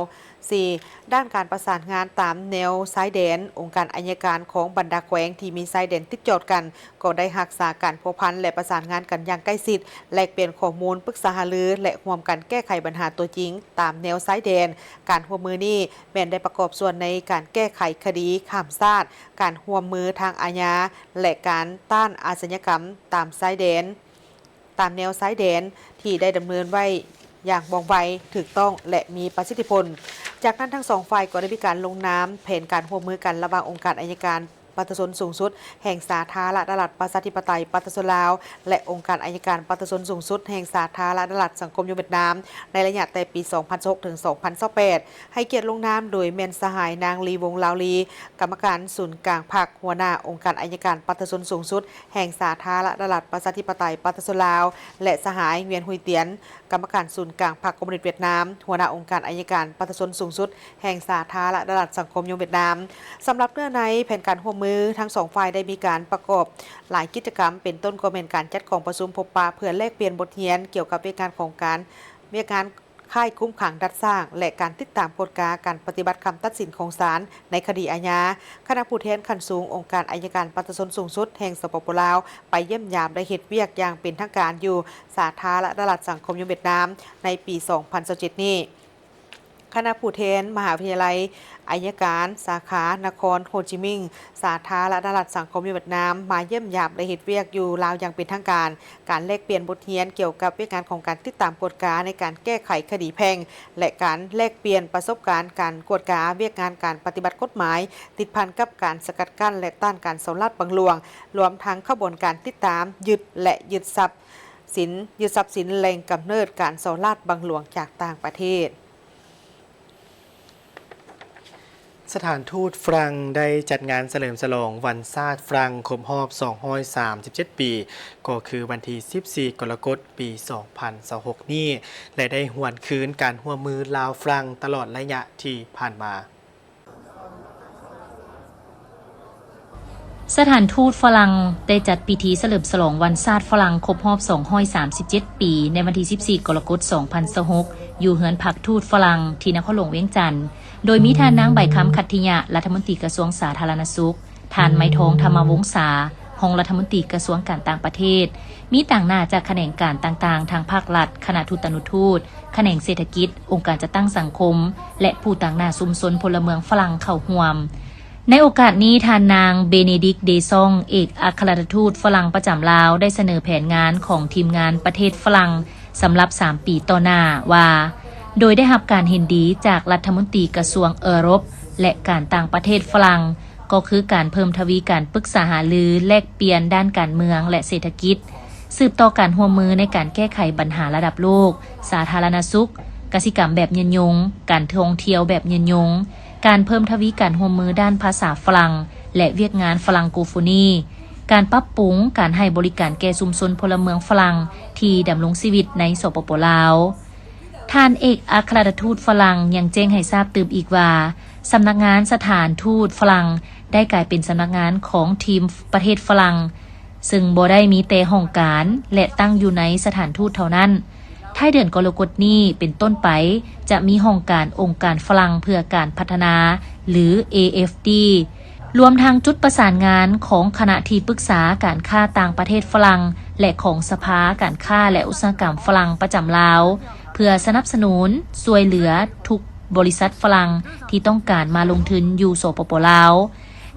ສີ່, ດ້ານການປະສານງານຕາມແນວຊາຍແດນ, ອົງການໄອຍະການຂອງບັນດາແຂວງທີ່ມີຊາຍແດນຕິດຈອດກັນ ກໍໄດ້ຮັກສາການພົວພັນ ແລະ ປະສານງານກັນຢ່າງໃກ້ຊິດ, ແລກປ່ຽນຂໍ້ມູນ, ປຶກສາຫາລື ແລະ ຮ່ວມກັນແກ້ໄຂບັນຫາຕົວຈິງຕາມແນວຊາຍແດນ. ການຮ່ວມມືນີ້ແມ່ນໄດ້ປະກອບສ່ວນໃນການແກ້ໄຂຄະດີຂ້າມຊາດ, ການຮ່ວມມືທາງອາຍາ ແລະ ການຕ້ານອາຊະຍາກຳຕາມຊາຍແດນ, ຕາມແນວຊາຍແດນທີ່ໄດ້ດຳເນີນໄວ້ຢ່າງວ່ອງໄວ, ຖືກຕ້ອງ ແລະ ມີປະສິດທິຜົນ. ຈາກນັ້ນ, ທັງສອງຝ່າຍກໍໄດ້ມີການລົງນາມແຜນການຮ່ວມມືກັນລະຫວ່າງອົງການໄອຍະການປະຊາຊົນສູງສຸດແຫ່ງສາທາລະນະລັດປະຊາທິປະໄຕປະຊາຊົນລາວ ແລະ ອົງການໄອຍະການປະຊາຊົນສູງສຸດແຫ່ງສາທາລະນະລັດສັງຄົມນິຍົມຫວຽດນາມ ໃນໄລຍະແຕ່ປີສອງພັນຊາວຫົກ ເຖິງ ສອງພັນຊາວແປດ ໃຫ້ກຽດລົງນາມໂດຍແມ່ນສະຫາຍ ນາງ ລີ ວົງ ລາວລີ, ກຳມະການສູນກາງພັກ, ຫົວໜ້າອົງການໄອຍະການປະຊາຊົນສູງສຸດແຫ່ງສາທາລະນະລັດປະຊາທິປະໄຕປະຊາຊົນລາວ ແລະ ສະຫາຍ ຫວຽນ ຮຸຍຕຽນ, ກຳມະການສູນກາງພັກຄອມມູນິດຫວຽດນາມ, ຫົວໜ້າອົງການໄອຍະການປະຊາຊົນສູງສຸດແຫ່ງສາທາລະນະລັດສັງຄົມນິຍົມຫວຽດນາມ. ສຳລັບເນື້ອໃນແຜນການຮ່ວມມື, ທັງສອງຝ່າຍໄດ້ມີການປະກອບຫຼາຍກິດຈະກຳ, ເປັນຕົ້ນກໍແມ່ນການຈັດກອງປະຊຸມພົບປະເພື່ອແລກປ່ຽນບົດຮຽນກ່ຽວກັບວຽກງານຂອງການ, ວຽກງານ ຄ້າຍຄຸມຂັງດັດສ້າງ ແລະ ການຕິດຕາມກວດກາການປະຕິບັດຄຳຕັດສິນຂອງສານໃນຄະດີອາຍາ. ຄະນະຜູ້ແທນຂັ້ນສູງອົງການໄອຍະການປະຊາຊົນສູງສຸດແຫ່ງ ສປປ ລາວ ໄປຢ້ຽມຢາມ ແລະ ເຮັດວຽກຢ່າງເປັນທາງການຢູ່ສາທາລະນະລັດສັງຄົມນິຍົມຫວຽດນາມໃນປີສອງພັນຊາວເຈັດນີ້. ຄະນະຜູ້ແທນມະຫາວິທະຍາໄລໄອຍະການສາຂານະຄອນໂຮຈິມິງ ສາທາລະນະລັດສັງຄົມນິຍົມຫວຽດນາມ ມາຢ້ຽມຢາມ ແລະ ເຮັດວຽກຢູ່ລາວຢ່າງເປັນທາງການ. ການແລກປ່ຽນບົດຮຽນກ່ຽວກັບວຽກງານຂອງການຕິດຕາມກວດກາໃນການແກ້ໄຂຄະດີແພ່ງ ແລະ ການແລກປ່ຽນປະສົບການການກວດກາວຽກງານການປະຕິບັດກົດໝາຍຕິດພັນກັບການສະກັດກັ້ນ ແລະ ຕ້ານການສໍ້ລາດບັງຫຼວງ, ລວມທັງຂະບວນການຕິດຕາມ, ຍຶດ ແລະ ຍຶດຊັບສິນ, ຍຶດຊັບສິນແຫຼ່ງກຳເນີດການສໍ້ລາດບັງຫຼວງຈາກຕ່າງປະເທດ. ສະຖານທູດຝຣັ່ງໄດ້ຈັດງານສະເຫຼີມສະຫຼອງວັນຊາດຝຣັ່ງຄົບຮອບສອງຮ້ອຍສາມສິບເຈັດປີ, ກໍຄືວັນທີສິບສີ່ ກໍລະກົດ ປີສອງພັນຊາວຫົກນີ້ ແລະ ໄດ້ຫວນຄືນການຮ່ວມມືລາວຝຣັ່ງຕະຫຼອດໄລຍະທີ່ຜ່ານມາ. ສະຖານທູດຝຣັ່ງໄດ້ຈັດພິທີສະເຫຼີມສະຫຼອງວັນຊາດຝຣັ່ງຄົບຮອບສອງຮ້ອຍສາມສິບເຈັດປີ ໃນວັນທີສິບສີ່ ກໍລະກົດ ສອງພັນຊາວຫົກ ຢູ່ເຮືອນພັກທູດຝຣັ່ງທີ່ນະຄອນຫຼວງວຽງຈັນ, ໂດຍມີທ່ານນາງ ໃບຄຳ ຂັດທິຍະ ລັດຖະມົນຕີກະຊວງສາທາລະນະສຸກ, ທ່ານ ໄມທອງ ທຳມະວົງສາ ຮອງລັດຖະມົນຕີກະຊວງການຕ່າງປະເທດ, ມີຕາງໜ້າຈາກຂະແໜງການຕ່າງໆ ທາງພາກລັດ, ຄະນະທູຕານຸທູດ, ຂະແໜງເສດຖະກິດ, ອົງການຈັດຕັ້ງສັງຄົມ ແລະ ຜູ້ຕາງໜ້າຊຸມຊົນພົນລະເມືອງຝຣັ່ງເຂົ້າຮ່ວມ. ໃນໂອກາດນີ້, ທ່ານນາງ ເບເນດິກ ເດຊອງ ເອກອັກຄະລັດຖະທູດຝຣັ່ງປະຈຳລາວ ໄດ້ສະເໜີແຜນງານຂອງທີມງານປະເທດຝຣັ່ງສຳລັບສາມປີຕໍ່ໜ້າວ່າ, ໂດຍໄດ້ຮັບການເຫັນດີຈາກລັດຖະມົນຕີກະຊວງເອີຣົບ ແລະ ການຕ່າງປະເທດຝຣັ່ງ, ກໍຄືການເພີ່ມທະວີການປຶກສາຫາລືແລກປ່ຽນດ້ານການເມືອງ ແລະ ເສດຖະກິດ, ສືບຕໍ່ການຮ່ວມມືໃນການແກ້ໄຂບັນຫາລະດັບໂລກ, ສາທາລະນະສຸກ, ກະສິກຳແບບຍືນຍົງ, ການທ່ອງທ່ຽວແບບຍືນຍົງ, ການເພີ່ມທະວີການຮ່ວມມືດ້ານພາສາຝຣັ່ງ ແລະ ວຽກງານຝຣັ່ງໂກໂຟນີ, ການປັບປຸງການໃຫ້ບໍລິການແກ່ຊຸມຊົນພົນລະເມືອງຝຣັ່ງທີ່ດຳລົງຊີວິດໃນ ສປປ ລາວ. ທ່ານເອກອັກຄະລັດຖະທູດຝຣັ່ງຍັງແຈ້ງໃຫ້ຊາບຕື່ມອີກວ່າ, ສຳນັກງານສະຖານທູດຝຣັ່ງໄດ້ກາຍເປັນສຳນັກງານຂອງທີມປະເທດຝຣັ່ງ, ເຊິ່ງບໍ່ໄດ້ມີແຕ່ຫ້ອງການ ແລະ ຕັ້ງຢູ່ໃນສະຖານທູດເທົ່ານັ້ນ. ທ້າຍເດືອນກໍລະກົດນີ້ເປັນຕົ້ນໄປ, ຈະມີຫ້ອງການອົງການຝຣັ່ງເພື່ອການພັດທະນາ ຫຼື ເອເອັຟດີ, ລວມທັງຈຸດປະສານງານຂອງຄະນະທີ່ປຶກສາການຄ້າຕ່າງປະເທດຝຣັ່ງ ແລະ ຂອງສະພາການຄ້າ ແລະ ອຸດສາຫະກຳຝຣັ່ງປະຈຳລາວ ເພື່ອສະໜັບສະໜູນ, ຊ່ວຍເຫຼືອທຸກບໍລິສັດຝຣັ່ງທີ່ຕ້ອງການມາລົງທຶນຢູ່ ສປປ ລາວ.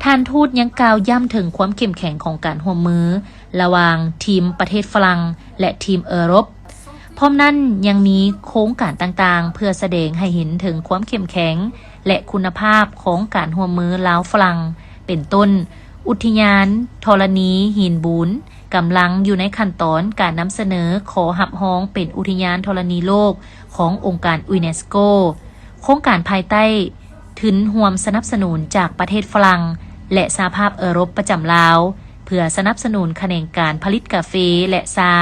ທ່ານທູດຍັງກ່າວຢ້ຳເຖິງຄວາມເຂັ້ມແຂງຂອງການຮ່ວມມືລະຫວ່າງທີມປະເທດຝຣັ່ງ ແລະ ທີມເອີຣົບ. ພ້ອມນັ້ນຍັງມີໂຄງການຕ່າງໆ ເພື່ອສະແດງໃຫ້ເຫັນເຖິງຄວາມເຂັ້ມແຂງ ແລະ ຄຸນນະພາບຂອງການຮ່ວມມືລາວຝຣັ່ງ ເປັນຕົ້ນ ອຸທິຍານທໍລະນີຫີນບູນ ກຳລັງຢູ່ໃນຂັ້ນຕອນການນຳສະເໜີຂໍຮັບຮອງເປັນອຸທິຍານທໍລະນີໂລກຂອງອົງການຢູເນສໂກ. ໂຄງການພາຍໃຕ້ທຶນຮ່ວມສະໜັບສະໜູນຈາກປະເທດຝຣັ່ງ ແລະ ສະຫະພາບເອີຣົບປະຈຳລາວ ເພື່ອສະໜັບສະໜູນຂະແໜງການຜະລິດກາເຟ ແລະ ຊາ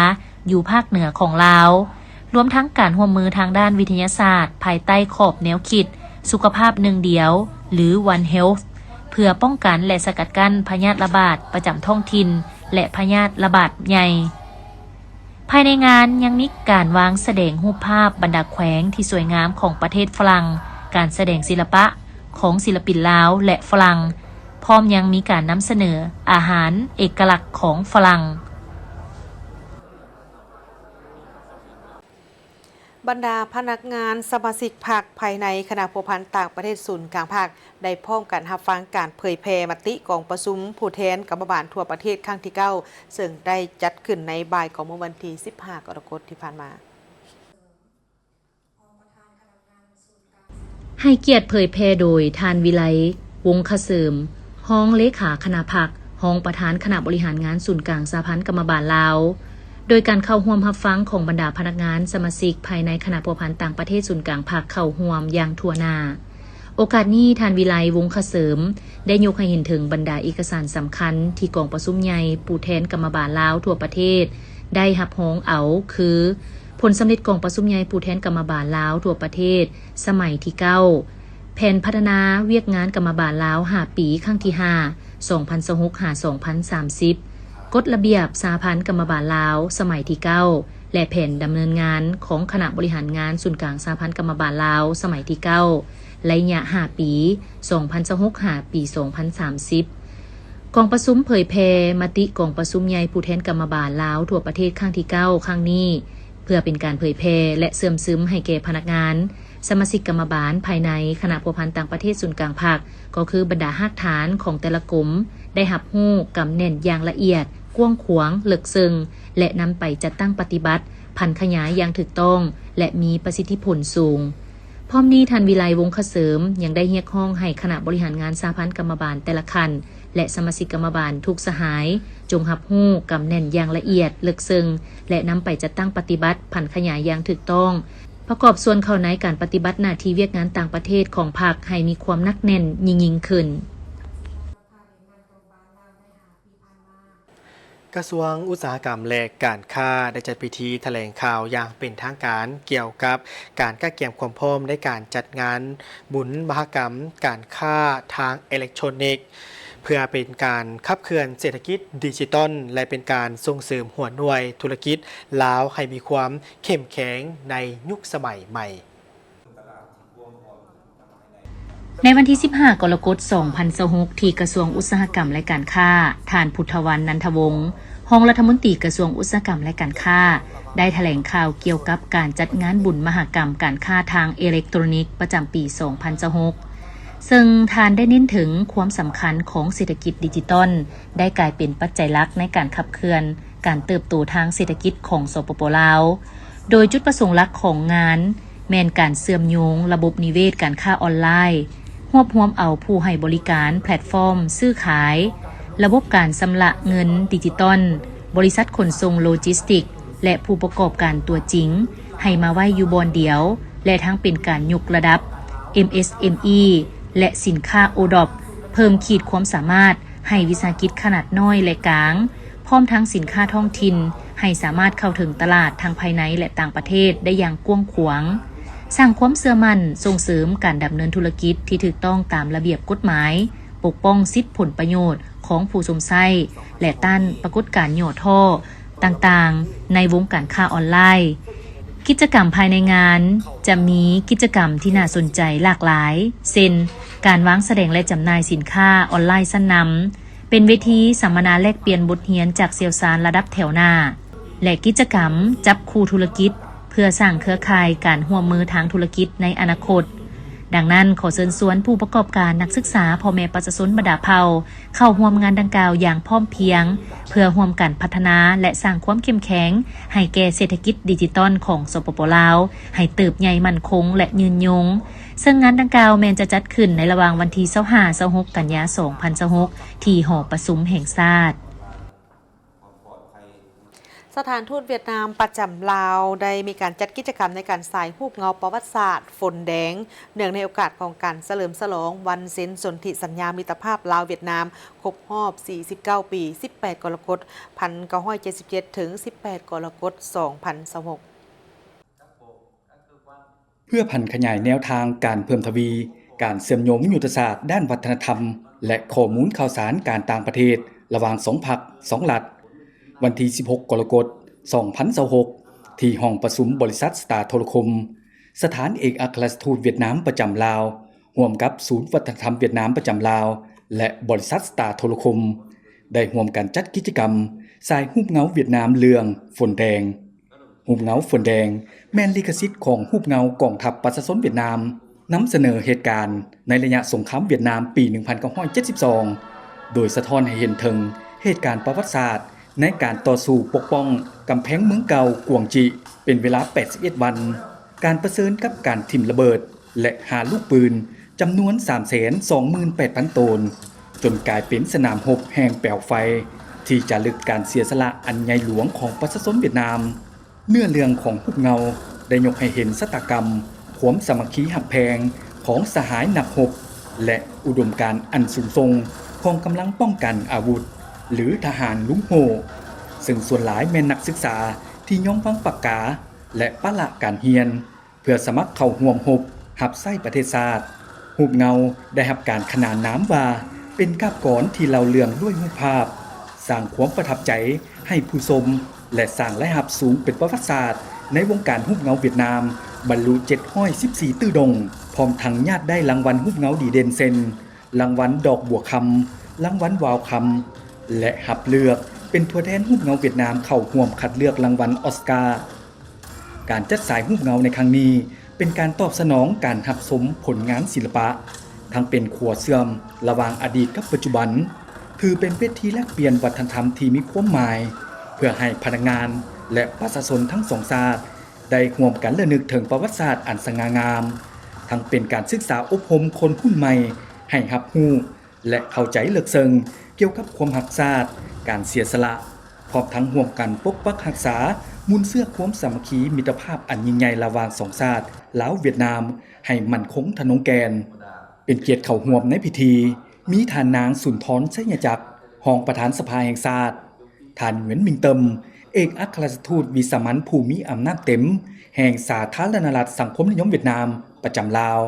ຢູ່ພາກເໜືອຂອງລາວ, ລວມທັງການຮ່ວມມືທາງດ້ານວິທະຍາສາດ ພາຍໃຕ້ຂອບແນວຄິດສຸຂະພາບໜຶ່ງດຽວ ຫຼື One Health ເພື່ອປ້ອງກັນ ແລະ ສະກັດກັ້ນພະຍາດລະບາດປະຈຳທ້ອງຖິ່ນ ແລະ ພະຍາດລະບາດໃຫຍ່. ພາຍໃນງານຍັງມີການວາງສະແດງຮູບພາບບັນດາແຂວງທີ່ສວຍງາມຂອງປະເທດຝຣັ່ງ, ການສະແດງສິລະປະຂອງສິລະປິນລາວ ແລະ ຝຣັ່ງ, ພ້ອມຍັງມີການນຳສະເໜີອາຫານເອກະລັກຂອງຝຣັ່ງ. ບັນດາພະນັກງານສະມາຊິກພັກພາຍໃນຄະນະພົວພັນຕ່າງປະເທດສູນກາງພັກ ໄດ້ພ້ອມກັນຮັບຟັງການເຜີຍແຜ່ມະຕິກອງປະຊຸມຜູ້ແທນກຳມະບານທົ່ວປະເທດຄັ້ງທີເກົ້າ ເຊິ່ງໄດ້ຈັດຂຶ້ນໃນບ່າຍຂອງມື້ວັນທີສິບຫ້າ ກໍລະກົດທີ່ຜ່ານມາ. ໃຫ້ກຽດເຜີຍແຜ່ໂດຍທ່ານ ວິໄລ ວົງຄະເສີມ ຮອງເລຂາຄະນະພັກ, ຮອງປະທານຄະນະບໍລິຫານງານສູນກາງສະຫະພັນກຳມະບານລາວ. ໂດຍການເຂົ້າຮ່ວມຮັບຟັງຂອງບັນດາພະນັກງານສະມາຊິກພາຍໃນຄະນະພົວພັນຕ່າງປະເທດສູນກາງພັກເຂົ້າຮ່ວມຢ່າງທົ່ວໜ້າ. ໂອກາດນີ້ ທ່ານ ວິໄລ ວົງຄະເສີມ ໄດ້ຍົກໃຫ້ເຫັນເຖິງບັນດາເອກະສານສຳຄັນທີ່ກອງປະຊຸມໃຫຍ່ຜູ້ແທນກຳມະບານລາວທົ່ວປະເທດໄດ້ຮັບຮອງເອົາ ຄື ຜົນສຳເລັດກອງປະຊຸມໃຫຍ່ຜູ້ແທນກຳມະບານລາວທົ່ວປະເທດສະໄໝທີເກົ້າ, ແຜນພັດທະນາວຽກງານກຳມະບານລາວຫ້າປີ ຄັ້ງທີຫ້າ ສອງພັນຊາວຫົກ ຫາ ສອງພັນສາມສິບ, ກົດລະບຽບສະຫະພັນກຳມະບານລາວສະໄໝທີເກົ້າ ແລະ ແຜນດຳເນີນງານຂອງຄະນະບໍລິຫານງານສູນກາງສະຫະພັນກຳມະບານລາວສະໄໝທີເກົ້າ ໄລຍະຫ້າປີ ສອງພັນຊາວຫົກ ຫາ ປີສອງພັນສາມສິບ. ກອງປະຊຸມເຜີຍແຜ່ມະຕິກອງປະຊຸມໃຫຍ່ຜູ້ແທນກຳມະບານລາວທົ່ວປະເທດຄັ້ງທີເກົ້າ ຄັ້ງນີ້ ເພື່ອເປັນການເຜີຍແຜ່ ແລະ ເຊື່ອມຊຶມໃຫ້ແກ່ພະນັກງານສະມາຊິກກຳມະບານພາຍໃນຄະນະພົວພັນຕ່າງປະເທດສູນກາງພັກ ກໍຄືບັນດາຮາກຖານຂອງແຕ່ລະກົມ ໄດ້ຮັບຮູ້ກຳແໜ້ນຢ່າງລະອຽດ, ກວ້າງຂວາງ, ເລິກເຊິ່ງ ແລະ ນຳໄປຈັດຕັ້ງປະຕິບັດ, ຜັນຂະຫຍາຍຢ່າງຖືກຕ້ອງ ແລະ ມີປະສິດທິຜົນສູງ. ພ້ອມນີ້ ທ່ານ ວິໄລ ວົງຄະເສີມ ຍັງໄດ້ຮຽກຮ້ອງໃຫ້ຄະນະບໍລິຫານງານສະຫະພັນກຳມະບານແຕ່ລະຂັ້ນ ແລະ ສະມາຊິກກຳມະບານທຸກສະຫາຍ ຈົ່ງຮັບຮູ້ກຳແໜ້ນຢ່າງລະອຽດ, ເລິກເຊິ່ງ ແລະ ນຳໄປຈັດຕັ້ງປະຕິບັດ, ຜັນຂະຫຍາຍຢ່າງຖືກຕ້ອງ, ປະກອບສ່ວນເຂົ້າໃນການປະຕິບັດໜ້າທີ່ວຽກງານຕ່າງປະເທດຂອງພັກໃຫ້ມີຄວາມໜັກແໜ້ນຍິ່ງໆຂຶ້ນ. ກະຊວງອຸດສາຫະກຳ ແລະ ການຄ້າ ໄດ້ຈັດພິທີຖະແຫຼງຂ່າວຢ່າງເປັນທາງການ ກ່ຽວກັບການກະກຽມຄວາມພ້ອມໃນການຈັດງານບຸນມະຫະກຳການຄ້າທາງເອເລັກໂທຣນິກ ເພື່ອເປັນການຂັບເຄື່ອນເສດຖະກິດດິຈິຕອນ ແລະ ເປັນການສົ່ງເສີມຫົວໜ່ວຍທຸລະກິດລາວໃຫ້ມີຄວາມເຂັ້ມແຂງໃນຍຸກສະໄໝໃໝ່. ໃນວັນທີສິບຫ້າ ກໍລະກົດ ສອງພັນຊາວຫົກ ທີ່ກະຊວງອຸດສາຫະກຳ ແລະ ການຄ້າ, ທ່ານ ພຸດທະວັນ ນັນທະວົງ ຮອງລັດຖະມົນຕີກະຊວງອຸດສາຫະກຳ ແລະ ການຄ້າ ໄດ້ຖະແຫຼງຂ່າວກ່ຽວກັບການຈັດງານບຸນມະຫະກຳການຄ້າທາງເອເລັກໂທຣນິກປະຈຳປີ ສອງພັນຊາວຫົກ ເຊິ່ງທ່ານໄດ້ເນັ້ນເຖິງຄວາມສຳຄັນຂອງເສດຖະກິດດິຈິຕອນ ໄດ້ກາຍເປັນປັດໄຈຫຼັກໃນການຂັບເຄື່ອນການເຕີບໂຕທາງເສດຖະກິດຂອງ ສປປ ລາວ. ໂດຍຈຸດປະສົງຫຼັກຂອງງານ ແມ່ນການເຊື່ອມໂຍງລະບົບນິເວດການຄ້າອອນລາຍ, ຮວບຮວມເອົາຜູ້ໃຫ້ບໍລິການແພລດຟອມຊື້ຂາຍ, ລະບົບການຊຳລະເງິນດິຈິຕອນ, ບໍລິສັດຂົນສົ່ງໂລຈິສຕິກ ແລະ ຜູ້ປະກອບການຕົວຈິງ ໃຫ້ມາໄວ້ຢູ່ບ່ອນດຽວ ແລະ ທັງເປັນການຍົກລະດັບ ເອັມເອສເອັມອີ ແລະ ສິນຄ້າໂອດອບ ເພີ່ມຂີດຄວາມສາມາດໃຫ້ວິສາຫະກິດຂະໜາດນ້ອຍ ແລະ ກາງ, ພ້ອມທັງສິນຄ້າທ້ອງຖິ່ນ ໃຫ້ສາມາດເຂົ້າເຖິງຕະຫຼາດທັງພາຍໃນ ແລະ ຕ່າງປະເທດໄດ້ຢ່າງກວ້າງຂວາງ, ສ້າງຄວາມເຊື່ອໝັ້ນ, ສົ່ງເສີມການດຳເນີນທຸລະກິດທີ່ຖືກຕ້ອງຕາມລະບຽບກົດໝາຍ, ປົກປ້ອງສິດຜົນປະໂຫຍດຂອງຜູ້ຊົມໃຊ້ ແລະ ຕ້ານປາກົດການຫຍໍ້ທໍ້ຕ່າງໆ ໃນວົງການຄ້າອອນລາຍ. ກິດຈະກຳພາຍໃນງານຈະມີກິດຈະກຳທີ່ໜ້າສົນໃຈຫຼາກຫຼາຍ ເຊັ່ນ ການວາງສະແດງ ແລະ ຈຳໜ່າຍສິນຄ້າອອນລາຍຊັ້ນນຳ, ເປັນເວທີສຳມະນາແລກປ່ຽນບົດຮຽນຈາກຊ່ຽວຊານລະດັບແຖວໜ້າ ແລະ ກິດຈະກຳຈັບຄູ່ທຸລະກິດ ເພື່ອສ້າງເຄືອຂ່າຍການຮ່ວມມືທາງທຸລະກິດໃນອະນາຄົດ. ດັ່ງນັ້ນ, ຂໍເຊີນຊວນຜູ້ປະກອບການ, ນັກສຶກສາ, ພໍ່ແມ່ປະຊາຊົນບັນດາເຜົ່າ ເຂົ້າຮ່ວມງານດັ່ງກ່າວຢ່າງພ້ອມພຽງ, ເພື່ອຮ່ວມກັນພັດທະນາ ແລະ ສ້າງຄວາມເຂັ້ມແຂງໃຫ້ແກ່ເສດຖະກິດດິຈິຕອນຂອງ ສປປ ລາວ ໃຫ້ເຕີບໃຫຍ່ໝັ້ນຄົງ ແລະ ຍືນຍົງ. ເຊິ່ງງານດັ່ງກ່າວແມ່ນຈະຈັດຂຶ້ນໃນລະຫວ່າງວັນທີຊາວຫ້າ ຊາວຫົກ ກັນຍາ ສອງພັນຊາວຫົກ ທີ່ຫໍປະຊຸມແຫ່ງຊາດ. ສະຖານທູດຫວຽດນາມປະຈຳລາວ ໄດ້ມີການຈັດກິດຈະກຳໃນການສາຍຮູບເງົາປະຫວັດສາດຝົນແດງ ເນື່ອງໃນໂອກາດຂອງການສະເຫຼີມສະຫຼອງວັນເຊັນສົນທິສັນຍາມິດຕະພາບລາວ-ຫວຽດນາມ ຄົບຮອບສີ່ສິບເກົ້າປີ ສິບແປດ ກໍລະກົດ ພັນເກົ້າຮ້ອຍເຈັດສິບເຈັດ ເຖິງ ສິບແປດ ກໍລະກົດ ສອງພັນຊາວຫົກ. ເພື່ອຜັນຂະຫຍາຍແນວທາງການເພີ່ມທະວີການເຊື່ອມໂຍງຍຸດທະສາດດ້ານວັດທະນະທຳ ແລະ ຂໍ້ມູນຂ່າວສານການຕ່າງປະເທດລະຫວ່າງສອງພັກສອງລັດ, ວັນທີສິບຫົກ ກໍລະກົດ ສອງພັນຊາວຫົກ ທີ່ຫ້ອງປະຊຸມບໍລິສັດສະຕາໂທລະຄົມ, ສະຖານເອກອັກຄະລັດທູດຫວຽດນາມປະຈຳລາວ ຮ່ວມກັບສູນວັດທະນະທຳຫວຽດນາມປະຈຳລາວ ແລະ ບໍລິສັດສະຕາໂທລະຄົມ ໄດ້ຮ່ວມກັນຈັດກິດຈະກຳສາຍຮູບເງົາຫວຽດນາມເລື່ອງຝົນແດງ. ຮູບເງົາຝົນແດງແມ່ນລິຂະສິດຂອງຮູບເງົາກອງທັບປະຊາຊົນຫວຽດນາມ ນຳສະເໜີເຫດການໃນໄລຍະສົງຄາມຫວຽດນາມປີໜຶ່ງພັນເກົ້າຮ້ອຍເຈັດສິບສອງ ໂດຍສະທ້ອນໃຫ້ເຫັນເຖິງເຫດການປະຫວັດສາດໃນການຕໍ່ສູ້ປົກປ້ອງກຳແພງເມືອງເກົ່າກວງຈິເປັນເວລາແປດສິບເອັດວັນ, ການປະເຊີນກັບການຖິ້ມລະເບີດ ແລະ ຫາລູກປືນຈຳນວນສາມແສນສອງໝື່ນແປດພັນໂຕນ, ຈົນກາຍເປັນສະໜາມຮົບແຫ່ງແປວໄຟທີ່ຈາລຶກການເສຍສະຫຼະອັນໃຫຍ່ຫຼວງຂອງປະຊາຊົນຫວຽດນາມ. ເນື້ອເລື່ອງຂອງຮູບເງົາໄດ້ຍົກໃຫ້ເຫັນຊະຕາກຳຄວາມສາມັກຄີຮັກແພງຂອງສະຫາຍນັກຮົບ ແລະ ອຸດົມການອັນສູງສົ່ງຂອງກຳລັງປ້ອງກັນອາວຸດ ຫຼື ທະຫານລຸງໂຮ່, ເຊິ່ງສ່ວນຫຼາຍແມ່ນນັກສຶກສາທີ່ຍອມວາງປາກກາ ແລະ ປະລະການຮຽນ ເພື່ອສະໝັກເຂົ້າຮ່ວມຮົບຮັບໃຊ້ປະເທດຊາດ. ຮູບເງົາໄດ້ຮັບການຂະໜານນາມວ່າເປັນກາບກອນທີ່ເລົ່າເລື່ອງດ້ວຍຮູບພາບ, ສ້າງຄວາມປະທັບໃຈໃຫ້ຜູ້ຊົມ ແລະ ສ້າງລາຍຮັບສູງເປັນປະຫວັດສາດໃນວົງການຮູບເງົາຫວຽດນາມ, ບັນລຸເຈັດຮ້ອຍສິບສີ່ຕື້ດົງ, ພ້ອມທັງຍາດໄດ້ລາງວັນຮູບເງົາດີເດັ່ນເຊັ່ນ ລາງວັນດອກບົວຄຳ, ລາງວັນວາວຄຳ ແລະ ຮັບເລືອກເປັນຕົວແທນຮູບເງົາຫວຽດນາມເຂົ້າຮ່ວມຄັດເລືອກລາງວັນອອສກາ. ການຈັດສາຍຮູບເງົາໃນຄັ້ງນີ້ ເປັນການຕອບສະໜອງການຮັບຊົມຜົນງານສິລະປະ, ທັງເປັນຂົວເຊື່ອມລະຫວ່າງອະດີດກັບປັດຈຸບັນ, ຖືເປັນເວທີແລກປ່ຽນວັດທະນະທຳທີ່ມີຄວາມໝາຍ ເພື່ອໃຫ້ພະນັກງານ ແລະ ປະຊາຊົນທັງສອງຊາດ ໄດ້ຮ່ວມກັນລະນຶກເຖິງປະຫວັດສາດອັນສະຫງ່າງາມ, ທັງເປັນການສຶກສາອົບຮົມຄົນຮຸ່ນໃໝ່ໃຫ້ຮັບຮູ້ ແລະ ເຂົ້າໃຈເລິກເຊິ່ງກ່ຽວກັບຄວາມຮັກຊາດ, ການເສຍສະຫຼະ, ພ້ອມທັງຮ່ວມກັນປົກປັກຮັກສາມູນເຊື້ອຄວາມສາມັກຄີມິດຕະພາບອັນຍິ່ງໃຫຍ່ລະຫວ່າງສອງຊາດ ລາວ-ຫວຽດນາມ ໃຫ້ໝັ້ນຄົງທະນົງແກ່ນ. ເປັນກຽດເຂົ້າຮ່ວມໃນພິທີ ມີທ່ານນາງ ສຸນທອນ ໄຊຍະຈັກ ຮອງປະທານສະພາແຫ່ງຊາດ, ທ່ານ ຫງວຽນ ມິງເຕີມ ເອກອັກຄະລັດທູດວິສາມັນຜູ້ມີອຳນາດເຕັມແຫ່ງສາທາລະນະລັດສັງຄົມນິຍົມຫວຽດນາມປະຈຳລາວ,